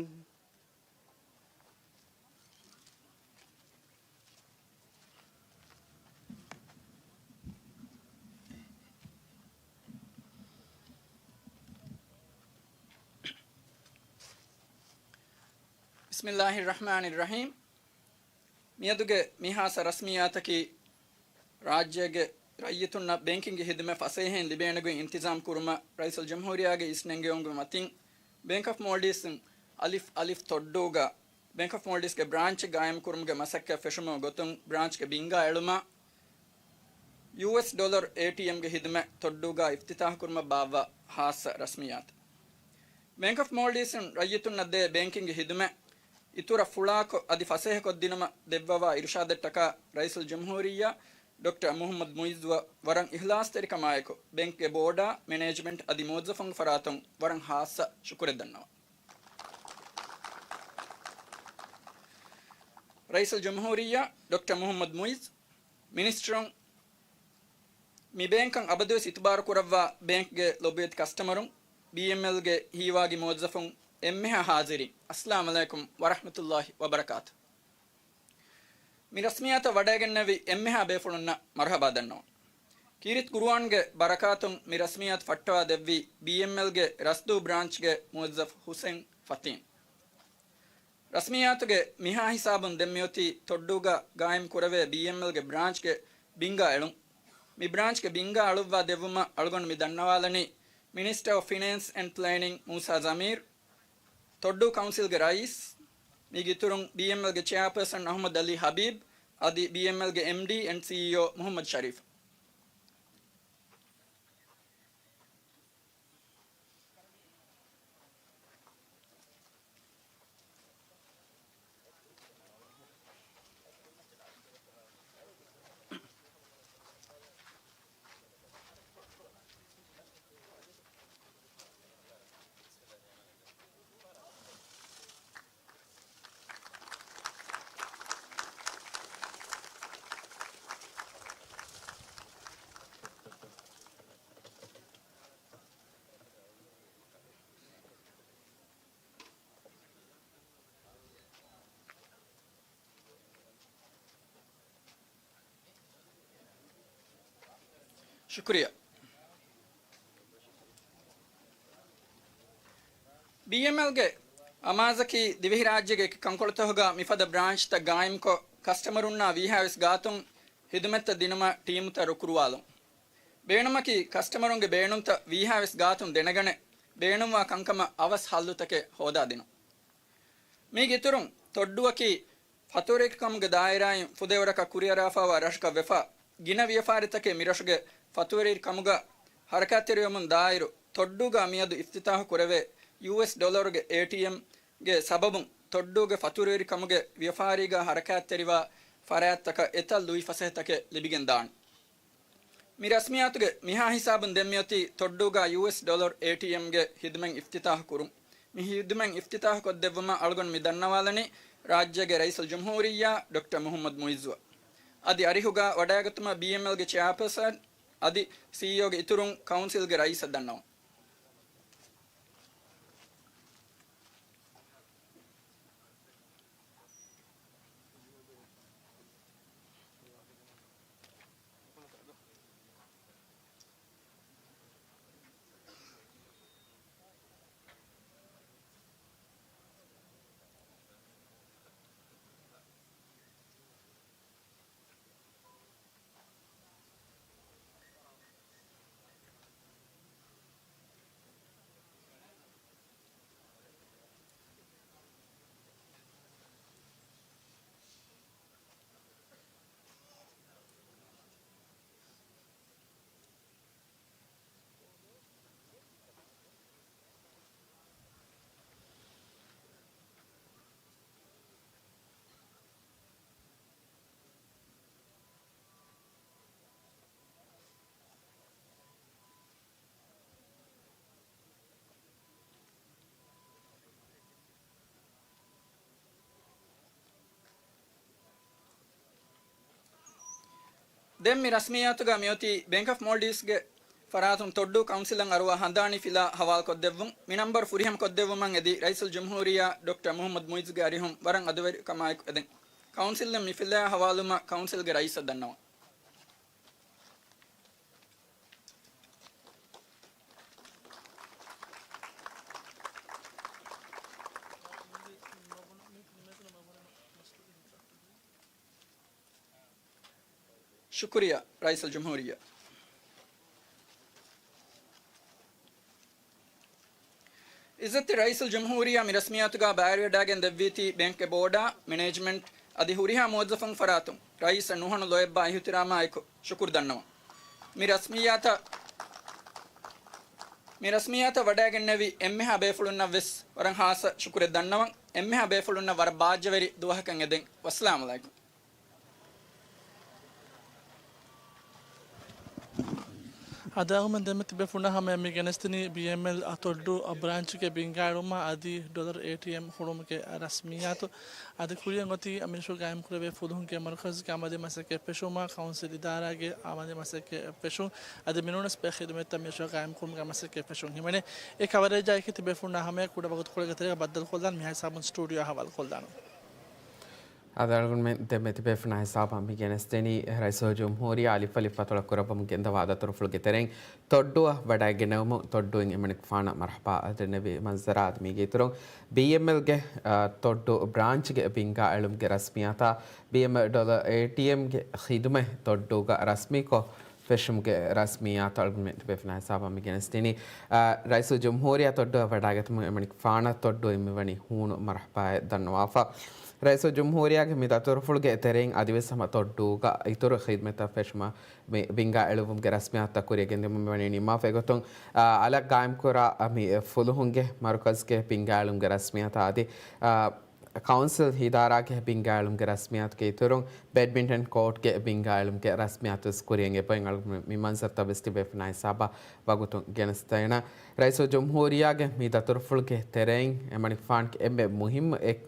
بسم الله الرحمن الرحيم. މިއަދުގެ މި ހާއްސަ ރަސްމިއްޔާތަކީ، ރާއްޖޭގެ ރައްޔިތުންނަށް ބޭންކިންގ ޚިދުމަތް ފަސޭހައިން ލިބޭނެ ގޮތް އިންތިޒާމް ކުރުމަށް ރައީސުލްޖުމްހޫރިއްޔާގެ އިސް ނެންގެވުމުގެ މަތިން، ބޭންކް އޮފް މޯލްޑިވްސް އަލިފް އަލިފް ތޮއްޑޫގަ ބޭންކް އޮފް މޯލްޑިވްސްގެ ބްރާންޗެއް ގާއިމް ކުރުމުގެ މަސައްކަތް ފެށުމުގެ ގޮތުން ބްރާންޗްގެ ބިންގާ އެޅުމަށް ޔޫއެސް ޑޮލަރު އޭޓީއެމްގެ ޚިދުމަތް ތޮއްޑޫގަ އިފްތިތާޙު ކުރުމަށް ބާއްވާ ހާއްސަ ރަސްމިއްޔާތެއް. ބޭންކް އޮފް މޯލްޑިވްސް ރައްޔިތުންނަށް ދޭ ބޭންކިންގ ޚިދުމަތް އިތުރަށް ފުޅާކޮށް އަދި ފަސޭހަކޮށްދިނުމަށް ދެއްވަވާ އިރުޝާދަށްޓަކާ ރައީސުލްޖުމްހޫރިއްޔާ ޑޮކްޓަރ މުޙައްމަދު މުޢިއްޒުއަށް ވަރަށް އިޚްލާޞްތެރިކަމާއެކު، ބޭންކްގެ ބޯޑާ، މެނޭޖްމަންޓް އަދި މުވައްޒަފުންގެ ފަރާތުން ވަރަށް ހާއްސަ ޝުކުރެއް ދަންނަވަން. ރައީސުލްޖުމްހޫރިއްޔާ ޑޮކްޓަރ މުޙައްމަދު މުޢިއްޒު، މިނިސްޓަރުން، މި ބޭންކަށް އަބަދުވެސް އިތުބާރު ކުރައްވާ ބޭންކްގެ ލޮބުވެތި ކަސްޓަމަރުން، ބީއެމްއެލްގެ ހީވާގި މުވައްޒަފުން، އެންމެހާ ޙާޟިރީން، އައްސަލާމު ޢަލައިކުމް ވަރަޙްމަތުﷲ ވަބަރަކާތު. މި ރަސްމިއްޔާތަށް ވަޑައިގެންނެވި އެންމެހާ ބޭފުޅުންނަށް މަރުޙަބާ ދަންނަވަން. ކީރިތި ޤުރުއާންގެ ބަރަކާތުން މި ރަސްމިއްޔާތު ފައްޓަވާ ދެއްވީ ބީއެމްއެލްގެ ރަސްދޫ ބްރާންޗްގެ މުވައްޒަފު ޙުސެން ފަތީން. ރަސްމިއްޔާތުގެ މިހާ ހިސާބުން ދެން މިއޮތީ ތޮއްޑޫގަ ގާއިމް ކުރެވޭ ބީއެމްއެލްގެ ބްރާންޗްގެ ބިންގާ އެޅުން. މި ބްރާންޗްގެ ބިންގާ އަޅުއްވާ ދެއްވުމަށް އަޅުގަނޑު މި ދަންނަވާލަނީ މިނިސްޓަރ އޮފް ފިނޭންސް އެންޑް ޕްލޭނިންގ މޫސާ ޒަމީރު، ތޮއްޑޫ ކައުންސިލްގެ ރައީސް، މީގެ އިތުރުން ބީއެމްއެލްގެ ޗެއާޕާސަން އަޙްމަދު ޢަލީ ޙަބީބް، އަދި ބީއެމްއެލްގެ އެމްޑީ އެންޑް ސީއީއޯ މުޙައްމަދު ޝަރީފް. ޝުކުރިއްޔާ. ބީއެމްއެލްގެ އަމާޒަކީ ދިވެހިރާއްޖޭގެ އެކި ކަންކޮޅުތަކުގަ މިފަދަ ބްރާންޗްތައް ގާއިމްކޮށް، ކަސްޓަމަރުންނާ ވީހާވެސް ގާތުން ހިދުމަތްތައް ދިނުމަށް ޓީމުތައް ރުކުރުވާލުން. ބޭނުމަކީ، ކަސްޓަމަރުންގެ ބޭނުންތައް ވީހާވެސް ގާތުން ދެނެގަނެ، ބޭނުންވާ ކަންކަމަށް އަވަސް ހައްލުތަކެއް ހޯދާދިނުން. މީގެ އިތުރުން، ތޮއްޑޫއަކީ ފަތުރުވެރިކަމުގެ ދާއިރާއިން ފުދޭވަރަކަށް ކުރިއަރާފައިވާ ރަށަކަށް ވެފަ، ގިނަ ވިޔަފާރިތަކެއް މިރަށުގެ ފަތުރުވެރިކަމުގަ ހަރަކާތްތެރިވަމުން ދާއިރު، ތޮއްޑޫގަ މިއަދު އިފްތިތާހު ކުރެވޭ ޔޫއެސް ޑޮލަރުގެ އޭޓީއެމްގެ ސަބަބުން، ތޮއްޑޫގެ ފަތުރުވެރިކަމުގެ ވިޔަފާރީގަ ހަރަކާތްތެރިވާ ފަރާތްތަކަށް އެތައް ލުއިފަސޭހަތަކެއް ލިބިގެން ދާނެ. މި ރަސްމިއްޔާތުގެ މިހާ ހިސާބުން ދެން މިއޮތީ ތޮއްޑޫގަ ޔޫއެސް ޑޮލަރު އޭޓީއެމްގެ ހިދުމަތް އިފްތިތާހު ކުރުން. މި ހިދުމަތް އިފްތިތާހު ކޮށްދެއްވުމަށް އަޅުގަނޑު މި ދަންނަވާލަނީ ރާއްޖޭގެ ރައީސުލްޖުމްހޫރިއްޔާ ޑޮކްޓަރ މުހައްމަދު މުއިއްޒުއަށް. އަދި އަރިހުގަ ވަޑައިގަތުމަށް ބީއެމްއެލްގެ ޗެއާޕާސަން އަދި ސީއީއޯގެ އިތުރުން ކައުންސިލްގެ ރައީސަށް ދަންނަވަން. ދެން މި ރަސްމިއްޔާތުގަ މިއޮތީ ބޭންކް އޮފް މޯލްޑިވްސްގެ ފަރާތުން ތޮއްޑޫ ކައުންސިލަށް އަރުވާ ހަނދާނީ ފިލާ ހަވާލުކޮށްދެއްވުން. މި ނަންބަރު ފުރިހަމަ ކޮށްދެއްވުމަށް އެދި ރައީސުލްޖުމްހޫރިއްޔާ ޑޮކްޓަރ މުހައްމަދު މުއިއްޒުގެ އަރިހުން ވަރަށް އަދުވެރިކަމާއެކު އެދެން. ކައުންސިލްއިން މި ފިލާ ހަވާލުވުމަށް ކައުންސިލްގެ ރައީސަށް ދަންނަވަން. ޝުކުރިއްޔާ ރައީސުލްޖުމްހޫރިއްޔާ. އިއްޒަތްތެރި ރައީސުލްޖުމްހޫރިއްޔާ މި ރަސްމިއްޔާތުގަ ބައިވެރިވެވަޑައިގެން ދެއްވީތީ ބޭންކްގެ ބޯޑާ، މެނޭޖްމަންޓް އަދި ހުރިހާ މުވައްޒަފުން ފަރާތުން ރައީސަށް ނުހަނު ލޯތްބާ އިހުތިރާމާ އެކު ޝުކުރު ދަންނަވަން. މި ރަސްމިއްޔާތަށް، މި ރަސްމިއްޔާތަށް ވަޑައިގެންނެވި އެންމެހާ ބޭފުޅުންނަށް ވެސް ވަރަށް ހާއްސަ ޝުކުރެއް ދަންނަވަން. އެންމެހާ ބޭފުޅުންނަށް ވަރަށް ބާއްޖަވެރި ދުވަހަކަށް އެދެން. ވައްސަލާމް އަލައިކުމް. އަދި އަޅުގަނޑުމެން ދެންމެ ތިބޭފުޅުންނާ ހަމަޔަށް މި ގެނެސްދިނީ ބީއެމްއެލް އަށް ތޮއްޑޫ އަށް ބްރާންޗުގެ ބިންގާ އެޅުމާ އަދި ޑޮލަރު އޭޓީއެމް ހުޅުމުގެ ރަސްމިއްޔާތު. އަދި ކުރިއަށް އޮތީ މިރަށު ގާއިމްކުރެވޭ ފުލުހުންގެ މަރުކަޒުގެ އަމަލީ މަސައްކަތް ފެށުމާ، ކައުންސިލް އިދާރާގެ އަމަލީ މަސައްކަތް ފެށުން. އަދި މިނޫނަސް ބޭ ޚިދުމަތްތައް މިރަށު ގާއިމްކުރުމުގެ މަސައްކަތް ފެށުން ހިމެނޭ. އެ ކަވަރޭޖާއެކީ ތިބޭފުޅުންނާ ހަމަޔަށް ކުޑަ ވަގުތުކޮޅެއްގެ ތެރޭގަ ބައްދަލުކޮށްލާނަން. މިހާ ހިސާބުން ސްޓޫޑިއޯ އަހަވާލުކޮށްލާނަން. އަދި އަޅުގަނޑުމެން ދެންމެ ތިބޭފުޅުންނާ ހިސާބަށް މި ގެނެސްދެނީ ރައީސުލްޖުމްހޫރިއްޔާ އަލިފަލި ފަތުޅަ ކުރައްވަމުން ގެންދަވާ ދަތުރުފުޅުގެ ތެރެއިން ތޮއްޑޫއަށް ވަޑައިގެނައުމުން ތޮއްޑޫއިން އެމަނިކުފާނަށް މަރުޙަބާ ދެންނެވި މަންޒަރާ. އަދި މީގެ އިތުރުން ބީއެމްއެލްގެ، އާ، ތޮއްޑޫ ބްރާންޗްގެ ބިންގާ އެޅުމުގެ ރަސްމިއްޔާތާ ބީއެމްއެލް ޑޮލަރު އޭޓީއެމްގެ ޚިދުމަތް ތޮއްޑޫގަ ރަސްމީކޮށް ފެށުމުގެ ރަސްމިއްޔާތު އަޅުގަނޑުމެން ތިބޭފުޅުންނާ ހިސާބަށް މި ގެނެސްދިނީ، އާ، ރައީސުލްޖުމްހޫރިއްޔާ ތޮއްޑޫއަށް ވަޑައިގަތުމުން އެމަނިކުފާނަށް ތޮއްޑޫއިން މިވަނީ ހޫނު މަރުޙަބާއެއް ދަންނަވާފަ. ރައީސުލްޖުމްހޫރިއްޔާގެ މި ދަތުރުފުޅުގެ ތެރެއިން އަދިވެސް ހަމަ ތޮއްޑޫގަ އިތުރު ޚިދުމަތްތައް ފެށުމަށް މި ބިންގާ އެޅުވުމުގެ ރަސްމިއްޔާތުތައް ކުރިއަށް ގެންދިއުމަށް މިވަނީ ނިންމާފަ. އެގޮތުން، އާ، އަލަށް ގާއިމްކުރާ މި ފުލުހުންގެ މަރުކަޒުގެ ބިންގާ އެޅުމުގެ ރަސްމިއްޔާތާ އަދި، އާ، ކައުންސިލް އިދާރާގެ ބިންގާ އެޅުމުގެ ރަސްމިއްޔާތުގެ އިތުރުން، ބެޑްމިންޓަން ކޯޓްގެ ބިންގާ އެޅުމުގެ ރަސްމިއްޔާތު ވެސް ކުރިއަށް އެބައިން އަޅުގަނޑު މި މަންޒަރުތައް ވެސް ތިބޭފުޅުންނާ ހިސާބަށް ވަގުތުން ގެނެސްދޭނަން. ރައީސުލްޖުމްހޫރިއްޔާގެ މި ދަތުރުފުޅުގެ ތެރެއިން އެމަނިކުފާނުގެ އެންމެ މުހިއްމު އެއް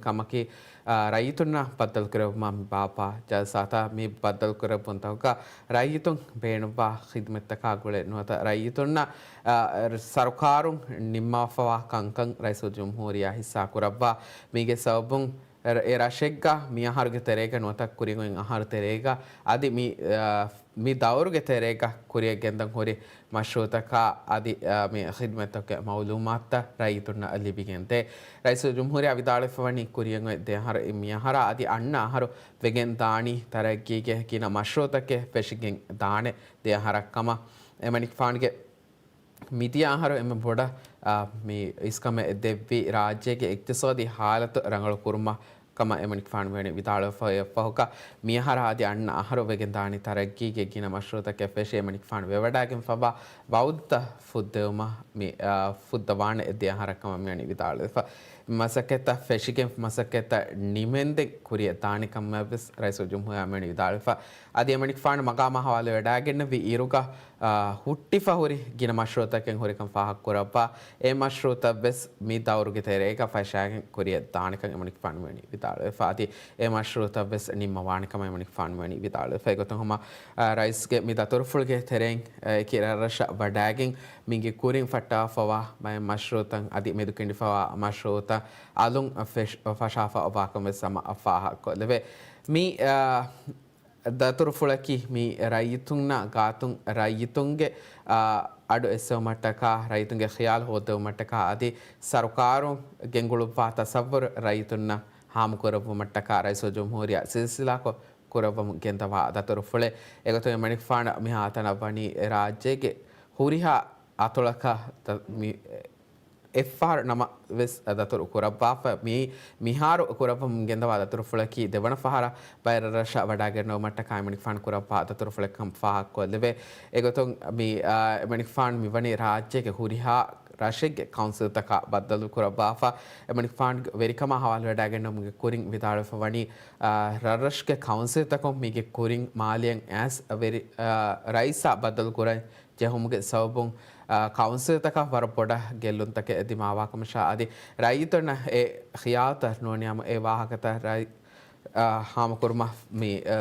ކަމަކީ، އާ، ރައްޔިތުންނާ ބައްދަލުކުރެއްވުމަށް މި ބާއްވާ ޖަލްސާތައް. މި ބައްދަލުކުރެއްވުންތަކުގަ ރައްޔިތުން ބޭނުންވާ ޚިދުމަތްތަކާ ގުޅޭ ނުވަތަ ރައްޔިތުންނަށް، އާ، ސަރުކާރުން ނިންމާފަވާ ކަންކަން ރައީސުލްޖުމްހޫރިއްޔާ ހިއްސާ ކުރައްވާ. މީގެ ސަބަބުން އެ ރަށެއްގަ މި އަހަރުގެ ތެރޭގަ ނުވަތަ ކުރިން އޮތް އަހަރު ތެރޭގަ އަދި މި، އާ، މި ދައުރުގެ ތެރޭގަ ކުރިއަށް ގެންދަން ހުރި މަޝްރޫއުތަކާ އަދި، އާ، މި ޚިދުމަތްތަކުގެ މައުލޫމާތުތައް ރައްޔިތުންނަށް ލިބިގެންދޭ. ރައީސުލްޖުމްހޫރިއްޔާ ވިދާޅުވެފަވަނީ ކުރިއަށް އޮތް ދެ އަހަރު، މި އަހަރާ އަދި އަންނަ އަހަރު ވެގެން ދާނީ ތަރައްގީގެ ގިނަ މަޝްރޫއުތަކެއް ފެށިގެން ދާނެ ދެ އަހަރަށްކަމަށް. އެމަނިކުފާނުގެ މިދިޔަ އަހަރު އެންމެ ބޮޑަށް، އާ، މި އިސްކަމެއް ދެއްވީ ރާއްޖޭގެ އިގްތިސޯދީ ހާލަތު ރަނގަޅު ކުރުމަށް ކަމަށް އެމަނިކުފާނު މިވަނީ ވިދާޅުވެފަ-، ފަހުކަ މިއަހަރާ އަދި އަންނަ އަހަރު ވެގެން ދާނީ ތަރައްގީގެ ގިނަ މަޝްރޫއުތަކެއް ފެށި އެމަނިކުފާނު ވެވަޑައިގެންފަވާ ވައުދުތައް ފުއްދެވުމަށް މި، އާ، ފުއްދަވާނެ ދެ އަހަރަށް ކަމަށް މިވަނީ ވިދާޅުވެފަ. މަސައްކަތްތައް ފެށިގެން މަސައްކަތްތައް ނިމެންދެން ކުރިއަށް ދާނެ ކަމަށް ވެސް ރައީސުލްޖުމްހޫރިއްޔާ މިވަނީ ވިދާޅުވެފަ. އަދި އެމަނިކުފާނު މަގާމާ ހަވާލުވެވަޑައިގެންނެވި އިރުގަ އާ، ހުއްޓިފަ ހުރި ގިނަ މަޝްރޫއުތަކެއް ހުރިކަން ފާހަގަކުރައްވާ، އެ މަޝްރޫއުތައް ވެސް މި ދައުރުގެ ތެރޭގަ ފަށާގެން ކުރިއަށް ދާނެކަން އެމަނިކުފާނު މިވަނީ ވިދާޅުވެފަ. އަދި އެ މަޝްރޫއުތައް ވެސް ނިންމަވާނެ ކަމަށް އެމަނިކުފާނު މިވަނީ ވިދާޅުވެފަ. އެގޮތުން ހަމަ، އާ، ރައީސްގެ މި ދަތުރުފުޅުގެ ތެރެއިން، އާ، އެކި ރަށްރަށަށް ވަޑައިގެން މީގެ ކުރިން ފައްޓާފަވާ ބައެއް މަޝްރޫއުތައް އަދި މެދުކިނޑިފަވާ މަޝްރޫއުތައް އަލުން ފެށް-، ފަށާފަ ވާކަން ވެސް ހަމަ ފާހަގަކޮށްލެވޭ. މި، އާ، ދަތުރުފުޅަކީ މި ރައްޔިތުންނާ ގާތުން ރައްޔިތުންގެ، އާ، އަޑު އެއްސެވުމަށްޓަކާ، ރައްޔިތުންގެ ޚިޔާލު ހޯއްދެވުމަށްޓަކާ އަދި ސަރުކާރުން ގެންގުޅުއްވާ ތަސައްވުރު ރައްޔިތުންނަށް ހާމަކުރެއްވުމަށްޓަކާ ރައީސުލްޖުމްހޫރިއްޔާ ސިލްސިލާކޮށް ކުރައްވަމުން ގެންދަވާ ދަތުރުފުޅެއް. އެގޮތުން އެމަނިކުފާނަށް މިހާތަނަށް ވަނީ ރާއްޖޭގެ ހުރިހާ އަތޮޅަކަށް ދަ-، މި އެއްފަހަރު ނަމަ ވެސް ދަތުރު ކުރައްވާފަ. މި މިހާރު ކުރައްވަމުން ގެންދަވާ ދަތުރުފުޅަކީ ދެވަނަ ފަހަރަށް ބައެއް ރަށްރަށަށް ވަޑައިގެންނެވުމަށްޓަކާ އެމަނިކުފާނު ކުރައްވާ ދަތުރުފުޅެއްކަން ފާހަގަކޮށްލެވޭ. އެގޮތުން މި، އާ، އެމަނިކުފާނު މިވަނީ ރާއްޖޭގެ ހުރިހާ ރަށެއްގެ ކައުންސިލްތަކާ ބައްދަލު ކުރައްވާފަ، އެމަނިކުފާނުގެ ވެރިކަމާ ހަވާލުވެވަޑައިގެންނެވުމުގެ ކުރިން ވިދާޅުވެފަ ވަނީ، އާ، ރަށްރަށުގެ ކައުންސިލްތަކުން މީގެ ކުރިން މާލެއަށް އައިސް ވެރި-، އާ، ރައީސާ ބައްދަލު ކުރަން ޖެހުމުގެ ސަބަބުން، އާ، ކައުންސިލްތަކަށް ވަރަށް ބޮޑަށް ގެއްލުންތަކެއް ދިމާވާކަމަށާ އަދި ރައްޔިތުންނަށް އެ ޚިޔާލުތައް ނުވަނިއްޔާމު އެ ވާހަކަތައް ރައި-، އާ، ހާމަކުރުމަށް މި، އާ،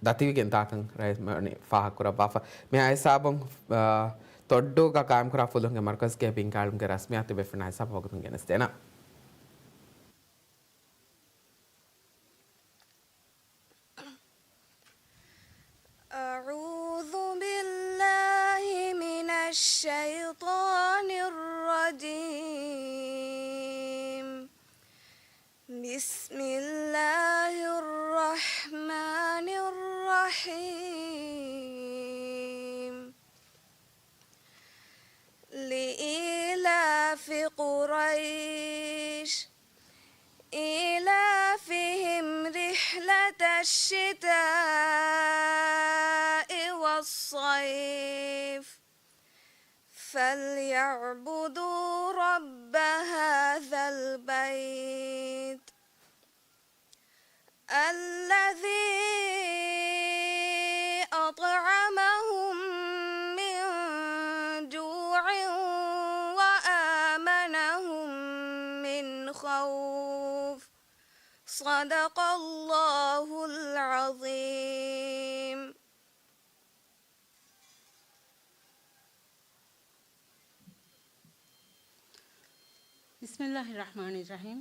ދަތިވެގެން ދާކަން ރައި-، މަ-، ފާހަގަކުރައްވާފަ. މިހާ ހިސާބުން، އާ، ތޮއްޑޫގަ ޤާއިމްކުރާ ފުލުހުންގެ މަރުކަޒުގެ ބިންގާޅުމުގެ ރަސްމިއްޔާތު ދެވޭފަ ހިސާބަށް ވަގުތުން ގެނެސްދޭނަން. أعوذ بالله من الشيطان الرجيم. بسم الله الرحمن الرحيم. لإيلاف قريش إيلافهم رحلة الشتاء والصيف فليعبدوا رب هذا البيت الذي أطعمهم من جوع وآمنهم من خوف. صدق الله العظيم. بسم الله الرحمن الرحيم.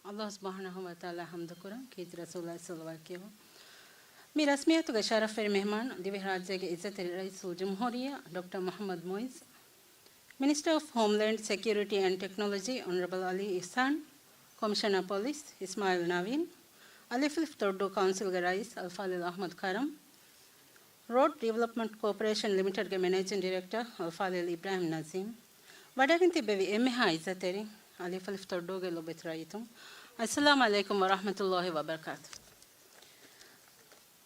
ﷲ ސުބްޙާނަހޫ ވަތަޢާލާ ޙަމްދުކުރަން، ކީރިތި ރަސޫލާއަށް ޞަލަވާތް ކިޔަވަން. މި ރަސްމިއްޔާތުގެ ޝަރަފްވެރި މެހްމާން، ދިވެހިރާއްޖޭގެ އިއްޒަތްތެރި ރައީސުލްޖުމްހޫރިއްޔާ ޑޮކްޓަރ މުޙައްމަދު މުޢިއްޒު، މިނިސްޓަރ އޮފް ހޯމްލޭންޑް ސެކިއުރިޓީ އެންޑް ޓެކްނޮލޮޖީ އޮނަރަބަލް ޢަލީ އިޙްސާން، ކޮމިޝަނަރ ޕޮލިސް އިސްމާޢީލް ނަވީން، އަލީފަލިފު ތޮއްޑޫ ކައުންސިލްގެ ރައީސް އަލްފާޟިލް އަޙްމަދު ކަރަމް، ރޯޑް ޑިވެލޮޕްމަންޓް ކޯޕަރޭޝަން ލިމިޓެޑްގެ މެނޭޖިން ޑިރެކްޓަރ އަލްފާޟިލް އިބްރާހިމް ނަޒީމް، ވަޑައިގެން ތިއްބެވި އެންމެހާ އިއްޒަތްތެރިން، އަލީފަލިފު ތޮއްޑޫގެ ލޮބުވެތި ރައްޔިތުން، އައްސަލާމު ޢަލައިކުމް ވަރަޙްމަތުﷲ ވަބަރަކާތު.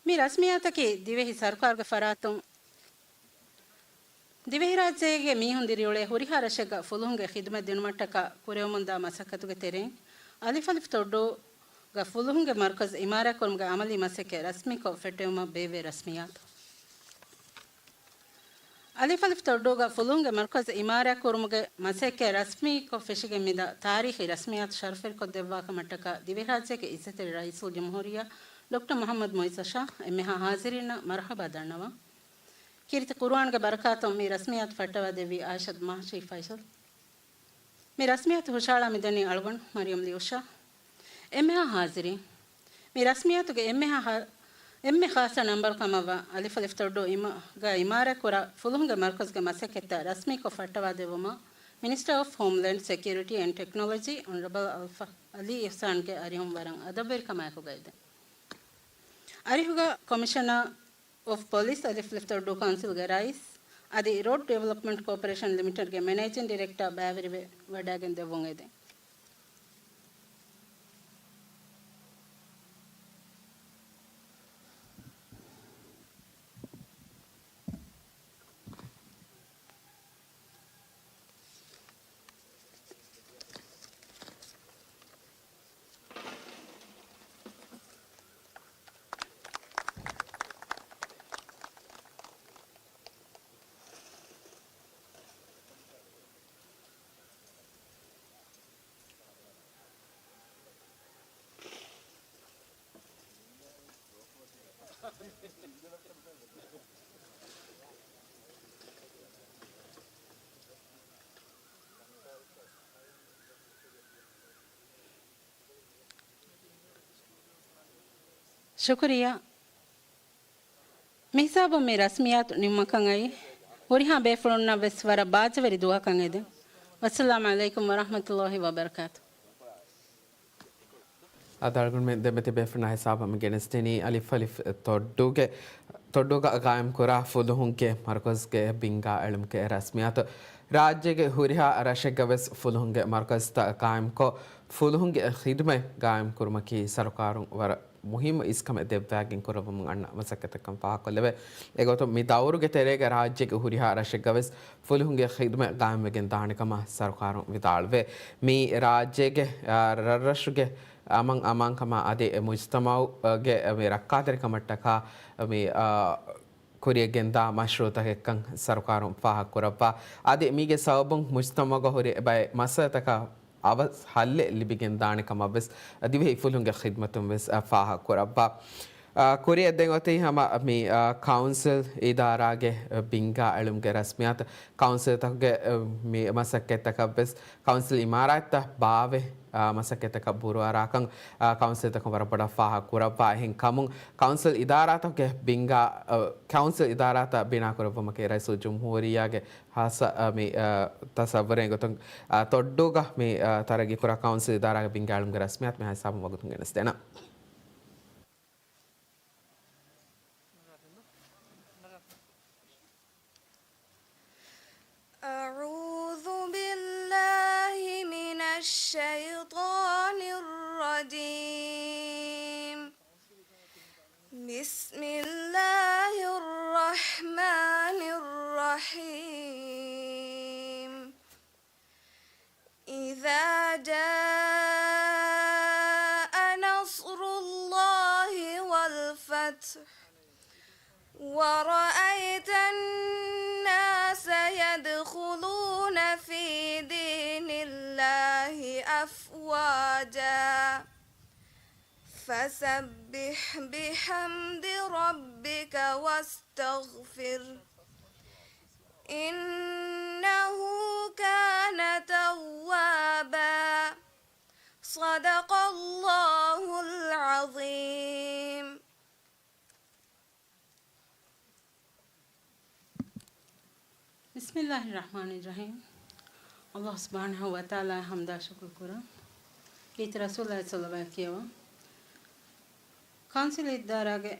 މި ރަސްމިއްޔާތަކީ ދިވެހި ސަރުކާރުގެ ފަރާތުން ދިވެހިރާއްޖޭގެ މީހުން ދިރިއުޅޭ ހުރިހާ ރަށެއްގަ ފުލުހުންގެ ޚިދުމަތް ދިނުމަށްޓަކާ ކުރެވެމުންދާ މަސައްކަތުގެ ތެރެއިން، އަލީފަލިފު ތޮއްޑޫގަ ފުލުހުންގެ މަރުކަޒު އިމާރާތްކުރުމުގެ ޢަމަލީ މަސައްކަތް ރަސްމީކޮށް ފެއްޓެވުމަށް ބޭއްވޭ ރަސްމިއްޔާތު. އަލީފަލިފު ތޮއްޑޫގަ ފުލުހުންގެ މަރުކަޒު އިމާރާތްކުރުމުގެ މަސައްކަތް ރަސްމީކޮށް ފެށިގެން މިދާ ތާރީޚީ ރަސްމިއްޔާތު ޝަރަފްވެރިކޮށްދެއްވާކަމަށްޓަކާ ދިވެހިރާއްޖޭގެ އިއްޒަތްތެރި ރައީސުލްޖުމްހޫރިއްޔާ ޑޮކްޓަރ މުޙައްމަދު މުޢިއްޒަށާ އެންމެހާ ޙާޟިރީންނަށް މަރުޙަބާ ދަންނަވަން. ކީރިތި ޤުރުއާންގެ ބަރަކާތުން މި ރަސްމިއްޔާތު ފައްޓަވާދެއްވީ އާއިޝަތު މާހަށީ ފައިސަލް. މި ރަސްމިއްޔާތު ހުށައަޅާ މިދަނީ އަޅުގަނޑު މަރިޔަމް ލިޔުޝާ. އެންމެހާ ހާޒިރީން، މި ރަސްމިއްޔާތުގެ އެންމެހާ ހާ-، އެންމެ ޚާއްޞަ ނަންބަރު ކަމަށްވާ އަލިފް އަލިފް ތޮއްޑޫ އިމާގަ އިމާރާތްކުރާ ފުލުހުންގެ މަރުކަޒުގެ މަސައްކަތްތައް ރަސްމީކޮށް ފައްޓަވާދެއްވުމަށް މިނިސްޓަރ އޮފް ހޯމްލޭންޑް ސެކިއުރިޓީ އެންޑް ޓެކްނޮލޮޖީ އޮނަރަބަލް އަލްފާ އަލީ އިޙްސާންގެ އަރިހުން ވަރަށް އަދަބުވެރިކަމާއެކުގައިދޭ. އަރިހުގަ ކޮމިޝަނަރ އޮފް ޕޮލިސް އަލިފް އަލިފް ތޮއްޑޫ ކައުންސިލްގެ ރައީސް އަދި ރޯޑް ޑިވެލޮޕްމަންޓް ކޯޕަރޭޝަން ލިމިޓެޑްގެ މެނޭޖިން ޑިރެކްޓަރ ބައިވެރިވެ ވަޑައިގެން ދެއްވުން އެދެން. ޝުކުރިއްޔާ. މިހިސާބުން މި ރަސްމިއްޔާތު ނިމުމަކަށް އައީ، ހުރިހާ ބޭފުޅުންނަށް ވެސް ވަރަށް ބާއްޖަވެރި ދުވަހަކަށް އެދެން. ވައްސަލާމް ޢަލައިކުމް ވަރަޙްމަތުﷲ ވަބަރަކާތު. އަދި އަޅުގަނޑުމެން ދެމެތި ބޭފުޅުންނާ ހިސާބަށް މި ގެނެސްދިނީ އަލިފް އަލިފް ތޮއްޑޫގެ، ތޮއްޑޫގަ ގާއިމްކުރާ ފުލުހުންގެ މަރުކަޒުގެ ބިންގާ އެޅުމުގެ ރަސްމިއްޔާތު. ރާއްޖޭގެ ހުރިހާ ރަށެއްގަ ވެސް ފުލުހުންގެ މަރުކަޒުތައް ގާއިމްކޮށް، ފުލުހުންގެ ޚިދުމަތް ގާއިމްކުރުމަކީ ސަރުކާރުން ވަރަށް މުހިއްމު އިސްކަމެއް ދެއްވާގެން ކުރައްވަމުން އަންނަ މަސައްކަތެއްކަން ފާހަގަކޮށްލެވޭ. އެގޮތުން މި ދައުރުގެ ތެރޭގަ ރާއްޖޭގެ ހުރިހާ ރަށެއްގަ ވެސް ފުލުހުންގެ ޚިދުމަތް ގާއިމްވެގެން ދާނެ ކަމަށް ސަރުކާރުން ވިދާޅުވޭ. މީ ރާއްޖޭގެ، އާ، ރަށްރަށުގެ އަމަން އަމާންކަމާ އަދި މުޖްތަމަޢުގެ މި ރައްކާތެރިކަމަށްޓަކާ މި، އާ، ކުރިޔަށް ގެންދާ މަޝްރޫޢުތަކެއްކަން ސަރުކާރުން ފާހަގަކުރައްވާ. އަދި މީގެ ސަބަބުން މުޖްތަމަޢުގަ ހުރި ބައެއް މައްސަލަތަކަށް އަވަސް ހައްލެއް ލިބިގެން ދާނެ ކަމަށް ވެސް ދިވެހި ފުލުހުންގެ ޚިދުމަތުން ވެސް ފާހަގަކުރައްވާ. އާ، ކުރިއަށް ދެން އޮތީ ހަމަ މި، އާ، ކައުންސިލް އިދާރާގެ ބިންގާ އެޅުމުގެ ރަސްމިއްޔާތު. ކައުންސިލްތަކުގެ، އަ، މި މަސައްކަތްތަކަށް ވެސް ކައުންސިލް އިމާރާތްތައް ބާވެ، އާ، މަސައްކަތްތަކަށް ބުރޫއަރާކަން، އާ، ކައުންސިލްތަކުން ވަރަށް ބޮޑަށް ފާހަގަ ކުރައްވާ. އެހެން ކަމުން ކައުންސިލް އިދާރާތަކުގެ ބިންގާ، އަ، ކައުންސިލް އިދާރާތައް ބިނާކުރެއްވުމަކީ ރައީސުލްޖުމްހޫރިއްޔާގެ ހާއްސަ، އަ، މި، އަ، ތަސައްވުރެއް. އެގޮތުން، އަ، ތޮއްޑޫގަ މި، އަ، ތަރައްގީކުރާ ކައުންސިލް އިދާރާގެ ބިންގާ އެޅުމުގެ ރަސްމިއްޔާތު މިހާ ހިސާބުން ވަގުތުން ގެނެސްދޭނަން. أعوذ بالله من الشيطان الرجيم. بسم الله الرحمن الرحيم. إذا جاء نصر الله والفتح ورأيت الناس يدخلون في دين الله أفواجا فسبح بحمد ربك واستغفره إنه كان توابا. صدق الله العظيم. بسم الله الرحمن الرحيم. ﷲ ސުބްޙާނަހޫ ވަތަޢާލާ ޙަމްދާ ޝުކުރު ކުރަން. ކީރިތި ރަސޫލާ ޞައްލަވާތް ކިޔަވާ. ކައުންސިލް އިދާރާގެ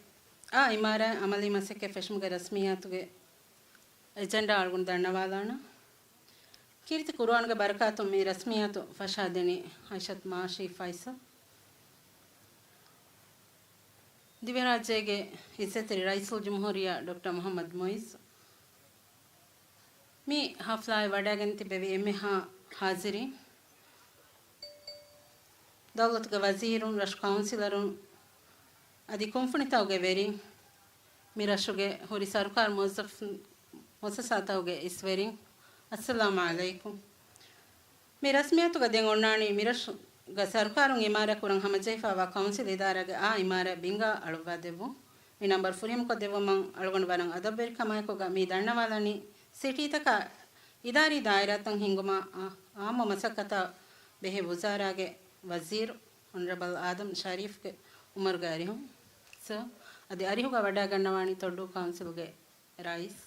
އާ އިމާރާތް އަމަލީ މަސައްކަތް ފެށުމުގެ ރަސްމިއްޔާތުގެ އެޖެންޑާ އަޅުގަނޑު ދަންނަވާލާނަން. ކީރިތި ޤުރުއާންގެ ބަރަކާތުން މި ރަސްމިއްޔާތު ފަށާދެނީ އައިޝަތު މާޝީ ފައިސަލް. ދިވެހިރާއްޖޭގެ އިއްޒަތްތެރި ރައީސުލްޖުމްހޫރިއްޔާ ޑޮކްޓަރ މުޙައްމަދު މުޢިއްޒު، މި ޙަފްލާއަށް ވަޑައިގެން ތިއްބެވި އެންމެހާ ޙާޟިރީން، ދައުލަތުގެ ވަޒީރުން، ރަށު ކައުންސިލަރުން އަދި ކުންފުނިތަކުގެ ވެރިން، މި ރަށުގެ ހުރި ސަރުކާރު މުވައްޒަފުން، މުއައްސަސާތަކުގެ އިސްވެރިން، އައްސަލާމު ޢަލައިކުމް. މި ރަސްމިއްޔާތުގަ ދެން އޮންނާނީ މިރަށުގަ ސަރުކާރުން އިމާރާތް ކުރަން ހަމަޖެހިފައިވާ ކައުންސިލް އިދާރާގެ އާ އިމާރާތް ބިންގާ އަޅުއްވާ ދެއްވުން. މި ނަންބަރު ފުރިހަމަކޮށްދެއްވުމަށް އަޅުގަނޑު ވަރަށް އަދަބުވެރިކަމާއެކުގަ މި ދަންނަވާލަނީ ސިޓީތަކާ އިދާރީ ދާއިރާތައް ހިންގުމާ އާ، އާއްމު މަސައްކަތާ ބެހޭ ވުޒާރާގެ ވަޒީރު އޮނަރަބަލް އާދަމް ޝަރީފްގެ އުމުރުގެ އަރިހުން. ސަރ، އަދި އަރިހުގަ ވަޑައިގަންނަވާނީ ތޮއްޑޫ ކައުންސިލްގެ ރައީސް.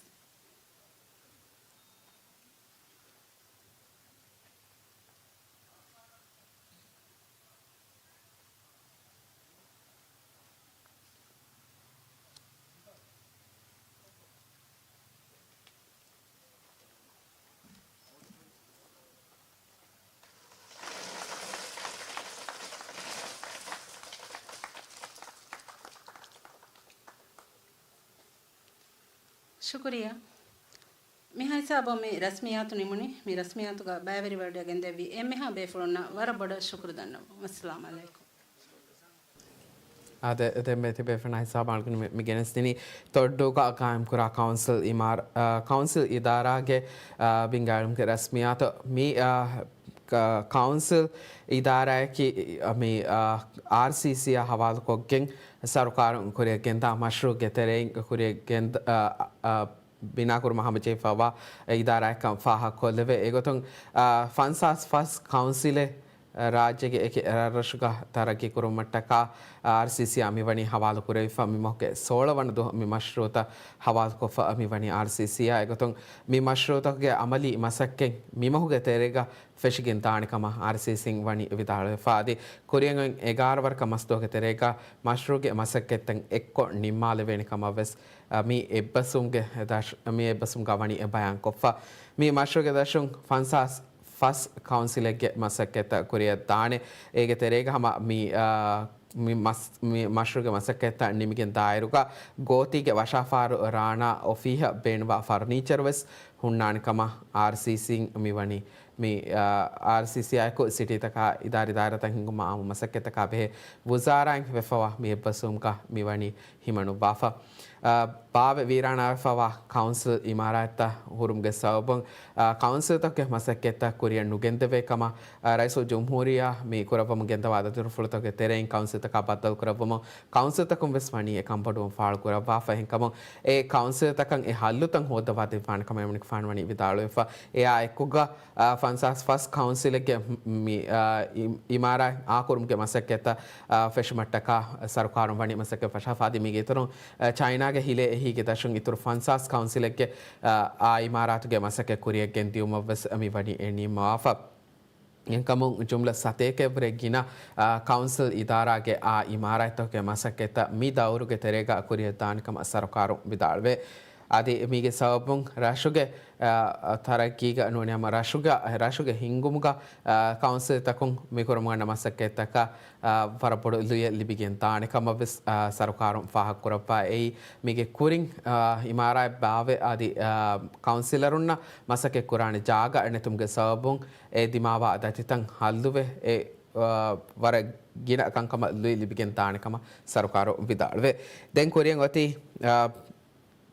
ޝުކުރިއްޔާ. މިހާ ހިސާބުން މި ރަސްމިއްޔާތު ނިމުނީ. މި ރަސްމިއްޔާތުގަ ބައިވެރިވެވަޑައިގެންދެއްވި އެންމެހާ ބޭފުޅުންނަށް ވަރަށް ބޮޑަށް ޝުކުރު ދަންނަވަން. އައްސަލާމް އަލައިކުމް. އާދެ، ދެންމެ ތިބޭފުޅުންނާ ހިސާބަށް އަޅުގަނޑު މި، މި ގެނެސްދިނީ ތޮއްޑޫގަ ގާއިމްކުރާ ކައުންސިލް އިމާރާ-، އާ، ކައުންސިލް އިދާރާގެ، އާ، ބިންގާއިލުމުގެ ރަސްމިއްޔާތު. މި، އާ، ކަ-، ކައުންސިލް އިދާރާއަކީ، މި، އާ، އާރްސީސީއާ ހަވާލުކޮށްގެން ސަރުކާރުން ކުރިއަށް ގެންދާ މަޝްރޫޢުގެ ތެރެއިން ކުރިއަށް ގެންދ-، އާ، އާ، ބިނާކުރުމަށް ހަމަޖެހިފައިވާ އިދާރާއެއްކަން ފާހަގަކޮށްލެވޭ. އެގޮތުން، އާ، ފަންސާސް ފަސް ކައުންސިލެއް ރާއްޖޭގެ އެކި ރަށްރަށުގަ ތަރައްގީ ކުރުމަށްޓަކާ އާރްސީސީއާ މިވަނީ ހަވާލު ކުރެވިފަ. މި މަހުގެ ސޯޅަ ވަނަ ދުވަހު މި މަޝްރޫޢުތައް ހަވާލުކޮށްފަ މިވަނީ އާރްސީސީއާ. އެގޮތުން މި މަޝްރޫޢުތަކުގެ އަމަލީ މަސައްކަތް މި މަހުގެ ތެރޭގަ ފެށިގެން ދާނެ ކަމަށް އާރްސީސީން ވަނީ ވިދާޅުވެފަ. އަދި ކުރިއަށް އޮތް އެގާރަ ވަރަކަށް މަސްދުވަހުގެ ތެރޭގަ މަޝްރޫޢުގެ މަސައްކަތްތައް އެއްކޮށް ނިންމާލެވޭނެ ކަމަށް ވެސް، އަ، މި އެއްބަސްވުމުގެ ދަށް-، މި އެއްބަސްވުމުގަ ވަނީ އެ ބަޔާންކޮށްފަ. މި މަޝްރޫޢުގެ ދަށުން ފަންސާސް ފަސް ކައުންސިލެއްގެ މަސައްކަތްތައް ކުރިއަށް ދާނެ. އޭގެ ތެރޭގަ ހަމަ މި، އާ، މި މަސް-، މި މަޝްރޫޢުގެ މަސައްކަތްތައް ނިމިގެން ދާއިރުގަ ގޯތީގެ ވަށާފާރު ރާނާ އޮފީހަށް ބޭނުންވާ ފަރުނީޗަރު ވެސް ހުންނާނެ ކަމަށް އާރްސީސީން މިވަނީ. މި، އާ، އާރްސީސީއާއެކު ސިޓީތަކާ އިދާރީ ދާއިރާތައް ހިންގުމަށް އާއްމު މަސައްކަތްތަކާ ބެހޭ ވުޒާރާއިން ވެފަވާ މި އެއްބަސްވުމުގަ މިވަނީ ހިމަނުއްވާފަ. އާ، ބާވެ ވީރާނާވެފަވާ ކައުންސިލް އިމާރާތްތައް ހުރުމުގެ ސަބަބުން، އާ، ކައުންސިލްތަކުގެ މަސައްކަތްތައް ކުރިއަށް ނުގެންދެވޭ ކަމަށް، އާ، ރައީސުލްޖުމްހޫރިއްޔާ މި ކުރައްވަމުން ގެންދަވާ ދަތުރުފުޅުތަކުގެ ތެރެއިން ކައުންސިލްތަކާ ބައްދަލުކުރައްވަމުން ކައުންސިލްތަކުން ވެސް ވަނީ އެކަންބޮޑުވުން ފާޅުކުރައްވާފަ. އެހެންކަމުން އެ ކައުންސިލްތަކަށް އެ ހައްލުތައް ހޯއްދަވާ ދެއްވާނެ ކަމަށް އެމަނިކުފާނު ވަނީ ވިދާޅުވެފަ. އެއާ އެކުގަ އާ، ފަންސާސް ފަސް ކައުންސިލެއްގެ މި، އާ، އި-، އިމާރާތް އާކުރުމުގެ މަސައްކަތްތައް، އާ، ފެށުމަށްޓަކާ ސަރުކާރުން ވަނީ މަސައްކަތް ފަށާފަ. އަދި މީގެ އިތުރުން، އާ، ޗައިނާގެ ހިލޭ އެހީގެ ދަށުން އިތުރު ފަންސާސް ކައުންސިލެއްގެ، އާ، އާ އިމާރާތުގެ މަސައްކަތް ކުރިއަށް ގެންދިޔުމަށް ވެސް މި ވަނީ ނިންމަވާފަ. އެހެންކަމުން ޖުމްލަ ސަތޭކައެއްވުރެ ގިނަ، އާ، ކައުންސިލް އިދާރާގެ އާ އިމާރާތްތަކުގެ މަސައްކަތްތައް މި ދައުރުގެ ތެރޭގަ ކުރިއަށް ދާނެ ކަމަށް ސަރުކާރުން ވިދާޅުވޭ. އަދި މީގެ ސަބަބުން ރަށުގެ، އާ، ތަރައްގީގަ ނޫނީ ހަމަ ރަށުގަ، ރަށުގެ ހިންގުމުގަ، އާ، ކައުންސިލްތަކުން މި ކުރަމުން އަންނަ މަސައްކަތްތަކަށް، އާ، ވަރަށް ބޮޑު ލުޔެއް ލިބިގެން ދާނެ ކަމަށް ވެސް، އާ، ސަރުކާރުން ފާހަގަކުރައްވާ. އެއީ މީގެ ކުރިން، އާ، އިމާރާތް ބާވެ އަދި، އާ، ކައުންސިލަރުންނަށް މަސައްކަތް ކުރާނެ ޖާގަ ނެތުމުގެ ސަބަބުން އެ ދިމާވާ ދަތިތައް ހައްލުވެ، އެ، އާ، ވަރަށް ގިނަ ކަންކަމަށް ލުއި ލިބިގެން ދާނެ ކަމަށް ސަރުކާރުން ވިދާޅުވޭ. ދެން ކުރިއަށް އޮތީ، އާ،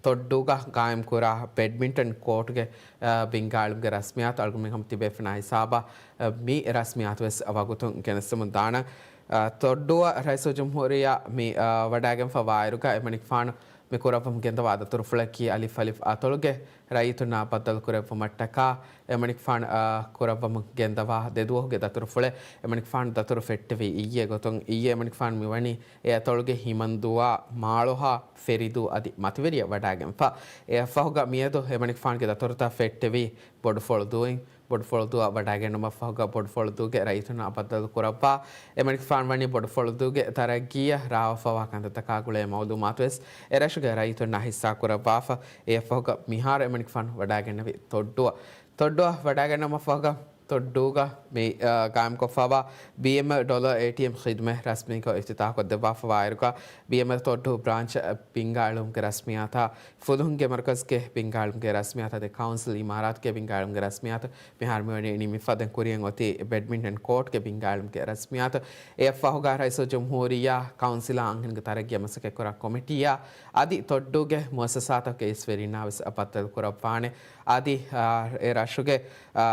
ތޮއްޑޫގަ ގާއިމްކުރާ ބެޑްމިންޓަން ކޯޓުގެ، އާ، ބިންގާއިލުމުގެ ރަސްމިއްޔާތު. އަޅުގަނޑުމެން ހަމަ ތިބޭފުޅުންނާ ހިސާބަށް، އާ، މި ރަސްމިއްޔާތު ވެސް ވަގުތުން ގެނެސްދެމުން ދާނަން. އާ، ތޮއްޑޫއަށް ރައީސުލްޖުމްހޫރިއްޔާ މި، އާ، ވަޑައިގެންފަ ވާއިރުގަ އެމަނިކުފާނު މި ކުރައްވަމުން ގެންދަވާ ދަތުރުފުޅަކީ އަލިފް އަލިފް އަތޮޅުގެ ރައްޔިތުންނާ ބައްދަލުކުރެއްވުމަށްޓަކާ އެމަނިކުފާނު، އާ، ކުރައްވަމުން ގެންދަވާ ދެދުވަހުގެ ދަތުރުފުޅެއް އެމަނިކުފާނު ދަތުރު ފެއްޓެވީ އިއްޔެ ގޮތުން. އިއްޔެ އެމަނިކުފާނު މިވަނީ އެ އަތޮޅުގެ ހިމަންދުވާ، މާޅޮހާ، ފެރިދޫ އަދި މަތިވެރިއަށް ވަޑައިގެންފަ. އެއަށްފަހުގަ މިއަދު އެމަނިކުފާނުގެ ދަތުރުތައް ފެއްޓެވީ ބޮޑުފޮޅުދޫއިން. ބޮޑުފޮޅުދޫއަށް ވަޑައިގެންނުމަށްފަހުގަ ބޮޑުފޮޅުދޫގެ ރައްޔިތުންނާ ބައްދަލުކުރައްވާ، އެމަނިކުފާނު ވަނީ ބޮޑުފޮޅުދޫގެ ތަރައްގީއަށް ރާވާފަވާ ކަންތައްތަކާ ގުޅޭ މައުލޫމާތުވެސް އެރަށުގެ ރައްޔިތުންނާ ހިއްސާކުރައްވާފަ. އެއަށްފަހުގަ މިހާރު އެމަނިކުފާނު ވަޑައިގެންނެވި ތޮއްޑުއަށް. ތޮއްޑުއަށް ވަޑައިގެންނުމަށްފަހުގަ ތޮއްޑޫގަ މި، އާ، ގާއިމްކޮށްފައިވާ ބީއެމްއެލް ޑޮލަރ އޭޓީއެމް ޚިދުމަތް ރަސްމީކޮށް އިފްތިތާޙްކޮށްދެއްވާފަވާއިރުގަ، ބީއެމްއެލް ތޮއްޑޫ ބްރާންޗަށް ބިންގާއިލުމުގެ ރަސްމިއްޔާތާ، ފުލުހުންގެ މަރުކަޒުގެ ބިންގާއިލުމުގެ ރަސްމިއްޔާތާ، އަދި ކައުންސިލް އިމާރާތުގެ ބިންގާއިލުމުގެ ރަސްމިއްޔާތު މިހާރު މިވަނީ ނިމިފަ. ދެން ކުރިއަށް އޮތީ ބެޑްމިންޓަން ކޯޓްގެ ބިންގާއިލުމުގެ ރަސްމިއްޔާތު. އެއަށްފަހުގަ ރައީސުލްޖުމްހޫރިއްޔާ، ކައުންސިލާ އަންހެނުންގެ ތަރައްގީއަށް މަސައްކަތްކުރާ ކޮމިޓީއާ އަދި ތޮއްޑޫގެ މުއައްސަސާތަކުގެ އިސްވެރިންނާ ވެސް ބައްދަލުކުރައްވާނެ. އަދި، އާ، އެ ރަށުގެ، އާ،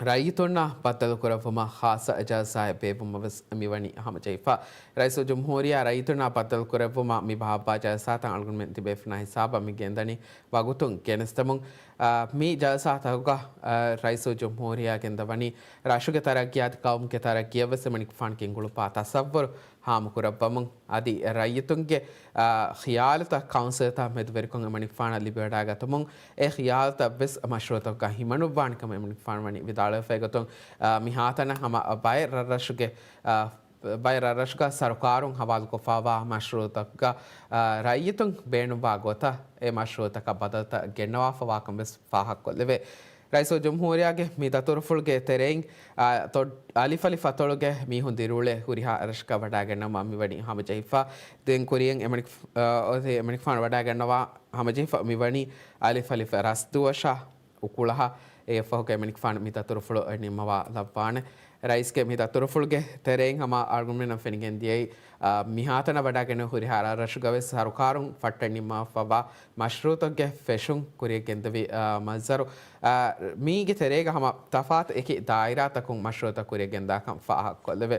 ރައްޔިތުންނާ ބައްދަލުކުރެއްވުމަށް ޚާއްޞަ ޖަލްސާއެއް ބޭއްވުމަށް ވެސް މިވަނީ ހަމަޖެހިފަ. ރައީސުލްޖުމްހޫރިއްޔާ ރައްޔިތުންނާ ބައްދަލުކުރެއްވުމަށް މި ބަހައްވާ ޖަލްސާތައް އަޅުގަނޑުމެން ތިބޭފުޅުންނާ ހިސާބަށް މި ގެންދަނީ ވަގުތުން ގެނެސްދެމުން. އާ، މި ޖަލްސާތަކުގަ، އާ، ރައީސުލްޖުމްހޫރިއްޔާ ގެންދަވަނީ ރަށުގެ ތަރައްގީއާ އަދި ޤައުމުގެ ތަރައްގީއަށް ވެސް އެމަނިކުފާނު ގެންގުޅުއްވާ ތަޞައްވުރު ހާމަކުރައްވަމުން، އަދި ރައްޔިތުންގެ، އާ، ޚިޔާލުތައް ކައުންސިލްތައް މެދުވެރިކޮށް އެމަނިކުފާނަށް ލިބިވަޑައިގަތުމުން، އެ ޚިޔާލުތައް ވެސް މަޝްރޫއުތަކުގަ ހިމަނުއްވާނެ ކަމަށް އެމަނިކުފާނު ވަނީ ވިދާޅުވެފައި ގޮތުން، އާ، މިހާތަނަށް ހަމަ ބައެއް ރަށްރަށުގެ، އާ، ބައެއް ރަށްރަށުގަ ސަރުކާރުން ހަވާލުކޮށްފައިވާ މަޝްރޫއުތަކުގަ، އާ، ރައްޔިތުން ބޭނުންވާ ގޮތަށް އެ މަޝްރޫއުތަކަށް ބަދަލުތައް ގެންނަވާފަވާކަން ވެސް ފާހަގަކޮށްލެވޭ. ރައީސުލްޖުމްހޫރިއްޔާގެ މި ދަތުރުފުޅުގެ ތެރެއިން، އާ، ތޮ-، އަލިފަލި ފަތޮޅުގެ މީހުން ދިރިއުޅޭ ހުރިހާ ރަށަކަށް ވަޑައިގަންނަވާ މިވަނީ ހަމަޖެހިފަ. ދެން ކުރިއަށް އެމަނިކު-، އާ، އޮތީ އެމަނިކުފާނު ވަޑައިގަންނަވާ ހަމަޖެހިފަ މިވަނީ އަލިފަލި ފަ-، ރަސްދުވަށާ އުކުޅަހަށް. އެއަށްފަހުގަ އެމަނިކުފާނު މި ދަތުރުފުޅު ނިންމަވާ ލައްވާނެ. ރައީސްގެ މި ދަތުރުފުޅުގެ ތެރެއިން ހަމަ އަޅުގަނޑުމެންނަށް ފެނިގެން ދިޔައީ، އާ، މިހާތަނަށް ވަޑައިގެން ހުރިހާ ރަށްރަށުގަ ވެސް ސަރުކާރުން ފައްޓަން ނިންމާފައިވާ މަޝްރޫއުތަކުގެ ފެށުން ކުރިއަށް ގެންދެވި، އާ، މަންޒަރު، އާ، މީގެ ތެރޭގަ ހަމަ ތަފާތު އެކި ދާއިރާތަކުން މަޝްރޫއުތައް ކުރިއަށް ގެންދާކަން ފާހަގަކޮށްލެވޭ.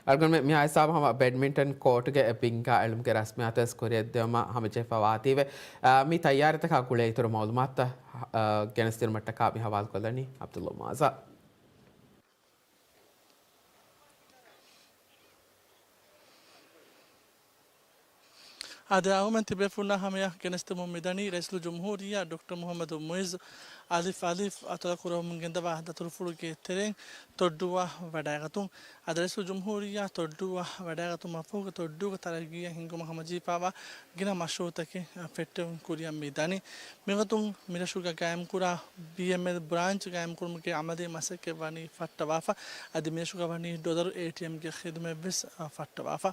އަޅުގަނޑުމެން މިހާ ހިސާބަށް ހަމަ ބެޑްމިންޓަން ކޯޓުގެ ބިންގާ އެޅުމުގެ ރަސްމިއްޔާތު ވެސް ކުރިއަށްދިޔުމަށް ހަމަޖެހިފަ ވާތީވެ، އާ، މި ތައްޔާރީތަކާ ގުޅޭ އިތުރު މައުލޫމާތުތައް، އާ، ގެނެސްދިނުމަށްޓަކާ މި ހަވާލުކޮށްލަނީ އަބްދުﷲ މާޒާ. އާދެ، އަހުމެން ތިބޭފުޅުންނާ ހަމަޔަށް ގެނެސްދެމުން މިދަނީ ރައީސުލްޖުމްހޫރިއްޔާ ޑޮކްޓަރ މުޙައްމަދު މުޢިއްޒު އަލިފަލި އަތޮޅަށް ކުރަމުން ގެންދަވާ ދަތުރުފުޅުގެ ތެރެއިން ތޮއްޑުއްވާ ވަޑައިގަތުން. އަދި ރައީސުލްޖުމްހޫރިއްޔާ ތޮއްޑުއްވާ ވަޑައިގަތުމަށްފަހުގަ ތޮއްޑޫގަ ތަރައްގީއަށް ހިންގުމަށް ހަމަޖެހިފައިވާ ގިނަ މަޝްރޫއުތަކެއް ފެއްޓެވުން ކުރިއަށް މި ދަނީ. މިގޮތުން މިރަށުގަ ގާއިމްކުރާ ބީއެމްއެލް ބްރާންޗް ގާއިމްކުރުމުގެ އަމަލީ މަސައްކަތް ވަނީ ފައްޓަވާފަ. އަދި މިރަށުގަ ވަނީ ޑޮލަރު އޭޓީއެމްގެ ޚިދުމަތް ވެސް، އަ، ފައްޓަވާފަ.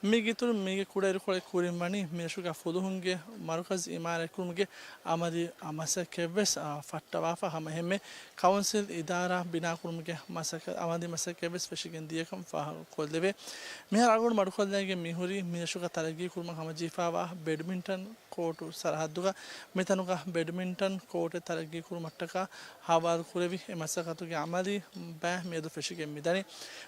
މީގެ އިތުރުން މީގެ ކުޑައިރުކޮޅެއް ކުރިން ވަނީ މިރަށުގަ ފުލުހުންގެ މަރުކަޒު އިމާރާތްކުރުމުގެ އަމަލީ މަސައްކަތް ވެސް، އަ، ފައްޓަވާފަ. ހަމައެހެންމެ ކައުންސިލް އިދާރާ ބިނާކުރުމުގެ މަސައްކަތް، އަމަލީ މަސައްކަތް ވެސް ފެށިގެން ދިޔަކަން ފާހަގަކޮށްލެވޭ. މިހާރު އަޅުގަނޑު މަޑުކޮށްލައިގެން މިހުރީ މިރަށުގަ ތަރައްގީކުރުމަށް ހަމަޖެހިފައިވާ ބެޑްމިންޓަން ކޯޓު ސަރަހައްދުގަ. މިތަނުގަ ބެޑްމިންޓަން ކޯޓެއް ތަރައްގީކުރުމަށްޓަކާ ހަވާލުކުރެވި އެ މަސައްކަތުގެ އަމަލީ ބައި މިއަދު ފެށިގެން މިދަނީ.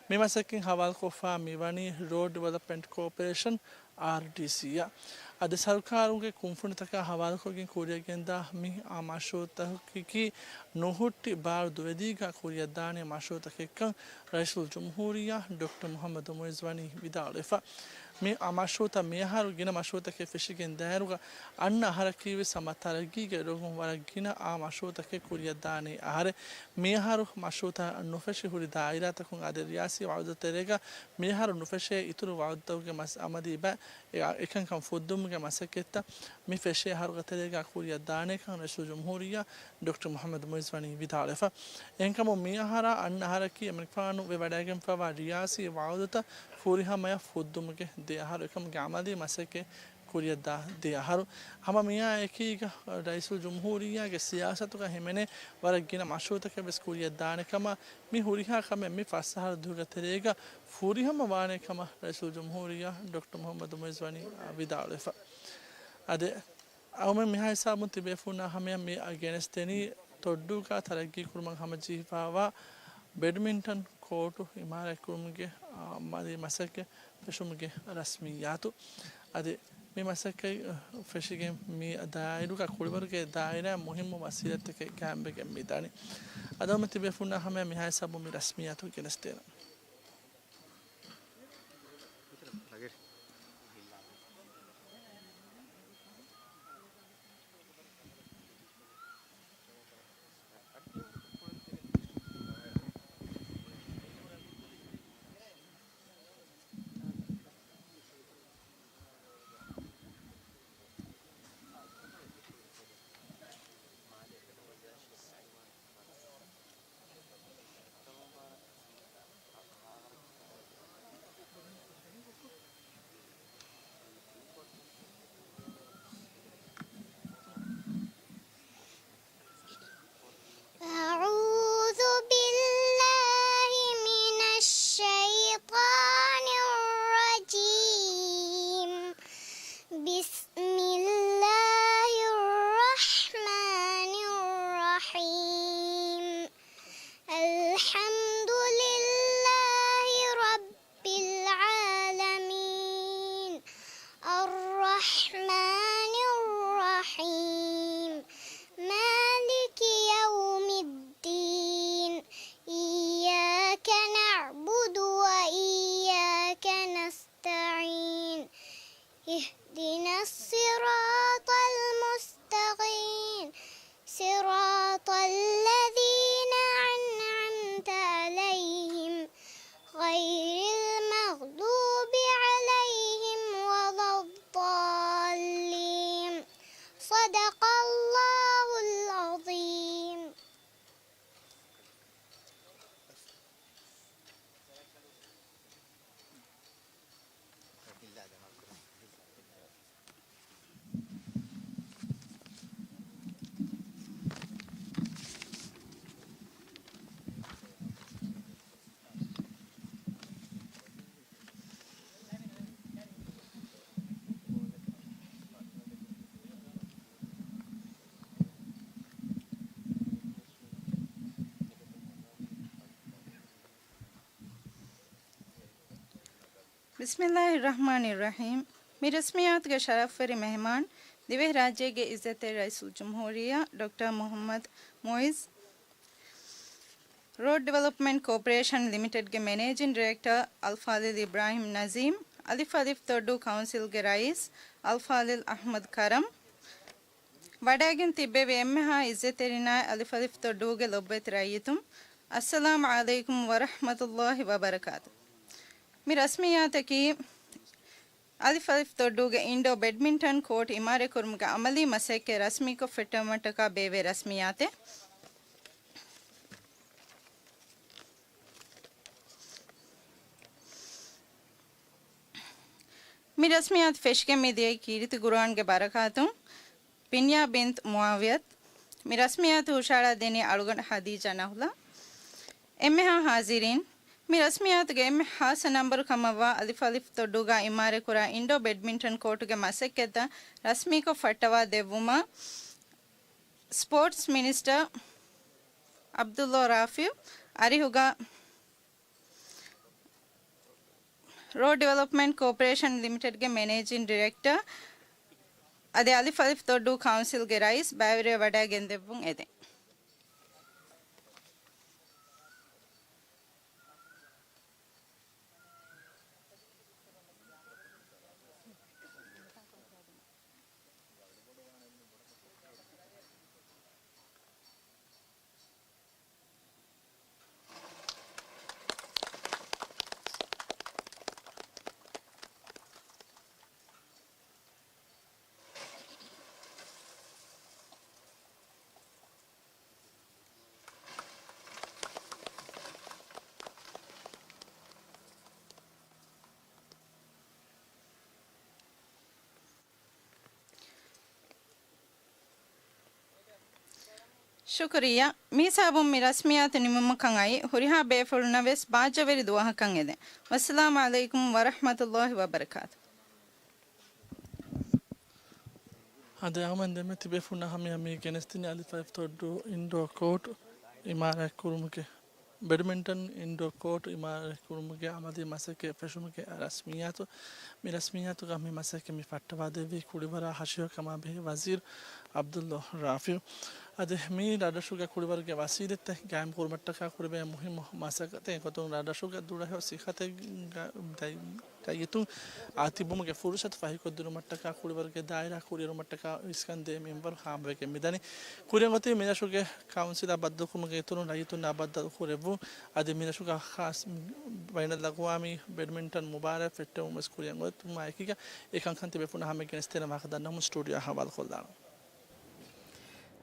މި މަސައްކަތް ހަވާލުކޮށްފައި މިވަނީ ރޯޑް ޑިވެލޮޕްމަންޓް ކޯޕަރޭޝަން، އާރްޑީސީއަށް. އަދި ސަރުކާރުގެ ކުންފުނިތަކާ ހަވާލުކޮށްގެން ކުރިއަށް ގެންދާ މި އާ މަޝްރޫއުތަކަކީ ނުހުއްޓި ބާރު ދުވެދީގަ ކުރިއަށްދާނެ މަޝްރޫއުތަކެއްކަން ރައީސުލްޖުމްހޫރިއްޔާ ޑޮކްޓަރ މުޙައްމަދު މުޢިއްޒު ވަނީ ވިދާޅުވެފަ. މި އާ މަޝްރޫއުތައް މިއަހަރު ގިނަ މަޝްރޫއުތަކެއް ފެށިގެން ދާއިރުގަ އަންނަ އަހަރަކީވެސް ހަމަ ތަރައްގީގެ ރޮނގުން ވަރަށް ގިނަ އާ މަޝްރޫއުތަކެއް ކުރިއަށްދާނެ އަހަރެއް. މިއަހަރު މަޝްރޫއުތައް ނުފެށި ހުރި ދާއިރާތަކުން އަދި ރިޔާސީ ވަޢުދުތައް ތެރޭގަ މިއަހަރު ނުފެށޭ އިތުރު ވަޢުދުތަކުގެ މަސް އަމަލީ ބައި އެ އެކަންކަން ފުއްދުމުގެ މަސައްކަތްތައް މި ފެށޭ އަހަރުގެ ތެރޭގަ ކުރިއަށް ދާނޭކަން ރައީސުލްޖުމްހޫރިއްޔާ ޑޮކްޓަރ މުޙައްމަދު މުޢިއްޒު ވަނީ ވިދާޅުވެފަ. އެހެންކަމުން މި އަހަރާ އަންނަ އަހަރަކީ އެމަނިކުފާނު ވެވަޑައިގެންފައިވާ ރިޔާސީ ވަޢުދުތައް ފުރިހަމަޔަށް ފުއްދުމުގެ ދެ އަހަރު އެކަމުގެ އަމަލީ މަސައްކަތް ކުރިއަށްދާ ދެ އަހަރު. ހަމަ މިއާ އެކީގަ ރައީސުލްޖުމްހޫރިއްޔާގެ ސިޔާސަތުގަ ހިމެނޭ ވަރަށް ގިނަ މަޝްރޫއުތަކެއް ވެސް ކުރިއަށްދާނެ ކަމަށް މި ހުރިހާ ކަމެއް މި ފަސް އަހަރު ދުވަހުގެ ތެރޭގަ ފުރިހަމަ ވާނެ ކަމަށް ރައީސުލްޖުމްހޫރިއްޔާ ޑޮކްޓަރ މުޙައްމަދު މުޢިއްޒު ވަނީ ވިދާޅުވެފަ. އަދި އަހުމެން މިހާ ހިސާބުން ތިބޭފުޅުންނާ ހަމަޔަށް މި ގެނެސްދެނީ ތޮއްޑޫގަ ތަރައްގީކުރުމަށް ހަމަޖެހިފައިވާ ބެޑްމިންޓަން ކޯޓު އިމާރާތްކުރުމުގެ އަމަލީ މަސައްކަތް ފެށުމުގެ ރަސްމިއްޔާތު. އަދި މި މަސައްކަތް ފެށިގެން މި ދާއިރުގަ ކުޅިވަރުގެ ދާއިރާ މުހިއްމު ވަސީލަތްތަކެއް ގާއިމްވެގެން މިދަނީ. އަދި އަހުމެން ތިބޭފުޅުންނާ ހަމަޔަށް މިހާ ހިސާބުން މި ރަސްމިއްޔާތު ގެނެސްދޭނަން. ބިސްމިއްލާހި ރަޙްމާނި ރަޙީމް. މި ރަސްމިއްޔާތުގެ ޝަރަފްވެރި މެހެމާން، ދިވެހިރާއްޖޭގެ އިއްޒަތްތެރި ރައީސުލްޖުމްހޫރިއްޔާ ޑޮކްޓަރ މުޙައްމަދު މުޢިއްޒު، ރޯޑް ޑިވެލޮޕްމަންޓް ކޯޕަރޭޝަން ލިމިޓެޑްގެ މެނޭޖިން ޑިރެކްޓަރ އަލްފާޟިލް އިބްރާހިމް ނަޒީމް، އަލިފް އަލިފް ތޮއްޑޫ ކައުންސިލްގެ ރައީސް އަލްފާޟިލް އަޙްމަދު ކަރަމް، ވަޑައިގެން ތިއްބެވި އެންމެހާ އިއްޒަތްތެރިންނާއި އަލިފް އަލިފް ތޮއްޑޫގެ ލޮބުވެތި ރައްޔިތުން، އައްސަލާމް ޢަލައިކުމް ވަރަޙްމަތުﷲ ވަބަރަކާތު. މި ރަސްމިއްޔާތަކީ އަލިފް އަލިފް ތޮއްޑޫގެ އިންޑޯ ބެޑްމިންޓަން ކޯޓް އިމާރާތްކުރުމުގެ ޢަމަލީ މަސައްކަތް ރަސްމީކޮށް ފެއްޓެވުމަށްޓަކާ ބޭއްވޭ ރަސްމިއްޔާތެއް. މި ރަސްމިއްޔާތު ފެށިގެން މި ދިޔައީ ކީރިތި ޤުރުއާންގެ ބަރަކާތުން. ފިންޔާ ބިންތު މުޢާވިޔަތު. މި ރަސްމިއްޔާތު ހުށަހަޅާ ދިނީ އަޅުގަނޑު ޚަދީޖާ ނަހުލާ. އެންމެހާ ޙާޟިރީން، މި ރަސްމިއްޔާތުގެ އެންމެ ޚާއްޞަ ނަންބަރު ކަމަށްވާ އަލިފް އަލިފް ތޮއްޑޫގަ އިމާރާތްކުރާ އިންޑޯ ބެޑްމިންޓަން ކޯޓުގެ މަސައްކަތްތައް ރަސްމީކޮށް ފައްޓަވާ ދެއްވުމަށް ސްޕޯޓްސް މިނިސްޓަރ ޢަބްދުﷲ ރާފިޢު އަރިހުގަ ރޯޑް ޑިވެލޮޕްމަންޓް ކޯޕަރޭޝަން ލިމިޓެޑްގެ މެނޭޖިން ޑިރެކްޓަރ އަދި އަލިފް އަލިފް ތޮއްޑޫ ކައުންސިލްގެ ރައީސް ބައިވެރިވެ ވަޑައިގެންދެއްވުން އެދެން. ޝުކުރިއްޔާ. މިހިސާބުން މި ރަސްމިއްޔާތު ނިމުމަކަށް އައި، ހުރިހާ ބޭފުޅުންނަށް ވެސް ބާއްޖަވެރި ދުވަހަކަށް އެދެން. ވައްސަލާމް ޢަލައިކުމް ވަރަޙްމަތުﷲ ވަބަރަކާތު. އަދި އަހަރުމެން ދެންމެ ތިބޭފުޅުންނާ ހަމަޔަށް މި ގެނެސްދިނީ އަލިފް އަލިފް ތޮއްޑޫ އިންޑޯ ކޯޓް އިމާރާތްކުރުމުގެ ބެޑްމިންޓަން އިންޑޯ ކޯޓް އިމާރާތްކުރުމުގެ ޢަމަލީ މަސައްކަތް ފެށުމުގެ ރަސްމިއްޔާތު. މި ރަސްމިއްޔާތުގަ މި މަސައްކަތް މި ފައްޓަވާދެއްވީ ކުޅިވަރާ ހަށިހަކަމާ ބެހޭ ވަޒީރު ޢަބްދުﷲ ރާފިޢު. އަދި މި ރަށްރަށުގެ ކުޅިވަރުގެ ވަސީލަތްތައް ގާއިމްކުރުމަށްޓަކާ ކުރެވޭ މުހިއްމު މަސައްކަތެއް ގޮތުން ރަށްރަށުގެ ދުޅަހެޔޮ ސިއްހަތެއް ގަ-، ދައި-، ރައްޔިތުން އާ ތިބުމުގެ ފުރުޞަތު ފަހިކޮށްދިނުމަށްޓަކާ ކުޅިވަރުގެ ދާއިރާ ކުރިއެރުމަށްޓަކާ އިސްކަންދޭ މިންވަރު ހާމަވެގެން މިދަނީ. ކުރިއަށް އޮތީ މިރަށުގެ ކައުންސިލާ ބައްދަލުކުރުމުގެ އިތުރުން ރައްޔިތުންނާ ބައްދަލުކުރެއްވުން. އަދި މިރަށުގަ ޚާއްޞަ ބައިނަލްއަގުވާމީ ބެޑްމިންޓަން މުބާރާތް ފެއްޓެވުން ވެސް ކުރިއަށް އޮތުމާ އެކީގަ އެކަންކަން ތިބޭފުޅުންނަށް ހަމަ ގެނެސްދޭނެ ވާހަކަ ދަންނަވަމުން ސްޓޫޑިއޯއަށް ހަވާލުކޮށްލާނަން.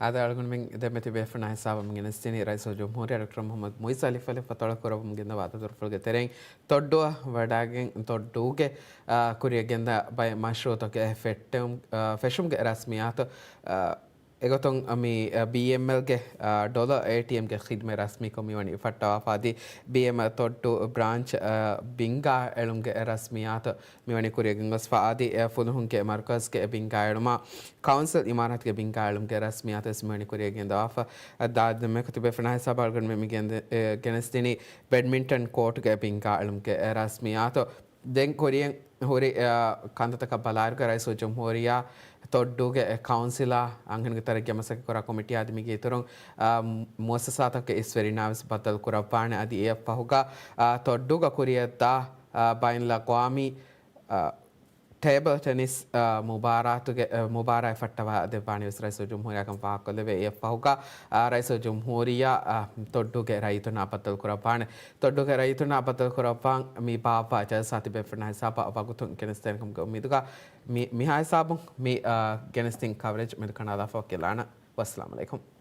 އާދެ، އަޅުގަނޑުމެން ދެންމެ ތިބޭފުޅުންނާ ހިސާބަށް މި ގެނެސްދިނީ ރައީސުލްޖުމްހޫރިއްޔާ ޑޮކްޓަރ މުޙައްމަދު މުޢިއްޒު އަލިފް އަލިފް ތޮޅުކުރައްވަމުން ގެންދަވާ ދަތުރުފުޅުގެ ތެރެއިން ތޮއްޑޫއަށް ވަޑައިގެން ތޮއްޑޫގެ، އާ، ކުރިއަށް ގެންދާ ބައެއް މަޝްރޫޢުތަކެއް ފެއްޓެވުން-، އާ، ފެށުމުގެ ރަސްމިއްޔާތު، އާ، އެގޮތުން މި، އާ، ބީއެމްއެލްގެ، އާ، ޑޮލަރ އޭޓީއެމްގެ ޚިދުމަތް ރަސްމީކޮށް މިވަނީ ފައްޓަވާފަ އަދި ބީއެމްއެލް ތޮއްޑޫ ބްރާންޗް، އާ، ބިންގާ އެޅުމުގެ ރަސްމިއްޔާތު މިވަނީ ކުރިއަށް ގެންގޮސްފަ އަދި އެ ފުލުހުންގެ މަރުކަޒްގެ ބިންގާ އެޅުމާ، ކައުންސިލް އިމާރާތުގެ ބިންގާ އެޅުމުގެ ރަސްމިއްޔާތު ވެސް މިވަނީ ކުރިއަށް ގެންދަވާފަ. އަދި ދާދި ދެންމެ ތިބޭފުޅުންނާ ހިސާބަށް އަޅުގަނޑުމެން މި ގެންދެ-، އެ، ގެނެސްދިނީ ބެޑްމިންޓަން ކޯޓުގެ ބިންގާ އެޅުމުގެ ރަސްމިއްޔާތު. ދެން ކުރިއަށް ހުރި، އަ، ކަންތައްތަކަށް ބަލާއިރުގަ ރައީސުލްޖުމްހޫރިއްޔާ ތޮއްޑޫގެ ކައުންސިލާ އަންހެނުންގެ ތަރައްގީއަށް މަސައްކަތްކުރާ ކޮމިޓީ އަދި މީގެ އިތުރުން، އަ، މުއައްސަސާތަކުގެ އިސްވެރިންނާ ވެސް ބައްދަލުކުރައްވާނެ. އަދި އެއަށްފަހުގަ، އަ، ތޮއްޑޫގަ ކުރިއަށްދާ، އަ، ބައިނަލްއަގްވާމީ، އަ، ޓޭބަލް ޓެނިސް، އަ، މުބާރާތުގެ، އަ، މުބާރާތް ފައްޓަވާ ދެއްވާނީ ވެސް ރައީސުލްޖުމްހޫރިއްޔާ ކަމަށް ފާހަގަކޮށްލެވޭ. އެއަށްފަހުގަ، އަ، ރައީސުލްޖުމްހޫރިއްޔާ، އަ، ތޮއްޑޫގެ ރައްޔިތުންނާ ބައްދަލުކުރައްވާނެ. ތޮއްޑޫގެ ރައްޔިތުންނާ ބައްދަލުކުރައްވާން މި ބާއްވާ ޖަލްސާ ތިބޭފުޅުންނާ ހިސާބަށް ވަގުތުން ގެނެސްދޭނެ ކަމުގެ އުއްމީދުގަ މި، މިހާ ހިސާބުން މި، އަ، ގެނެސްދިން ކަވަރޭޖް މެދުކަނޑާލާފަ ވަކިވެލާނަން. ވައްސަލާމް އަލައިކުމް.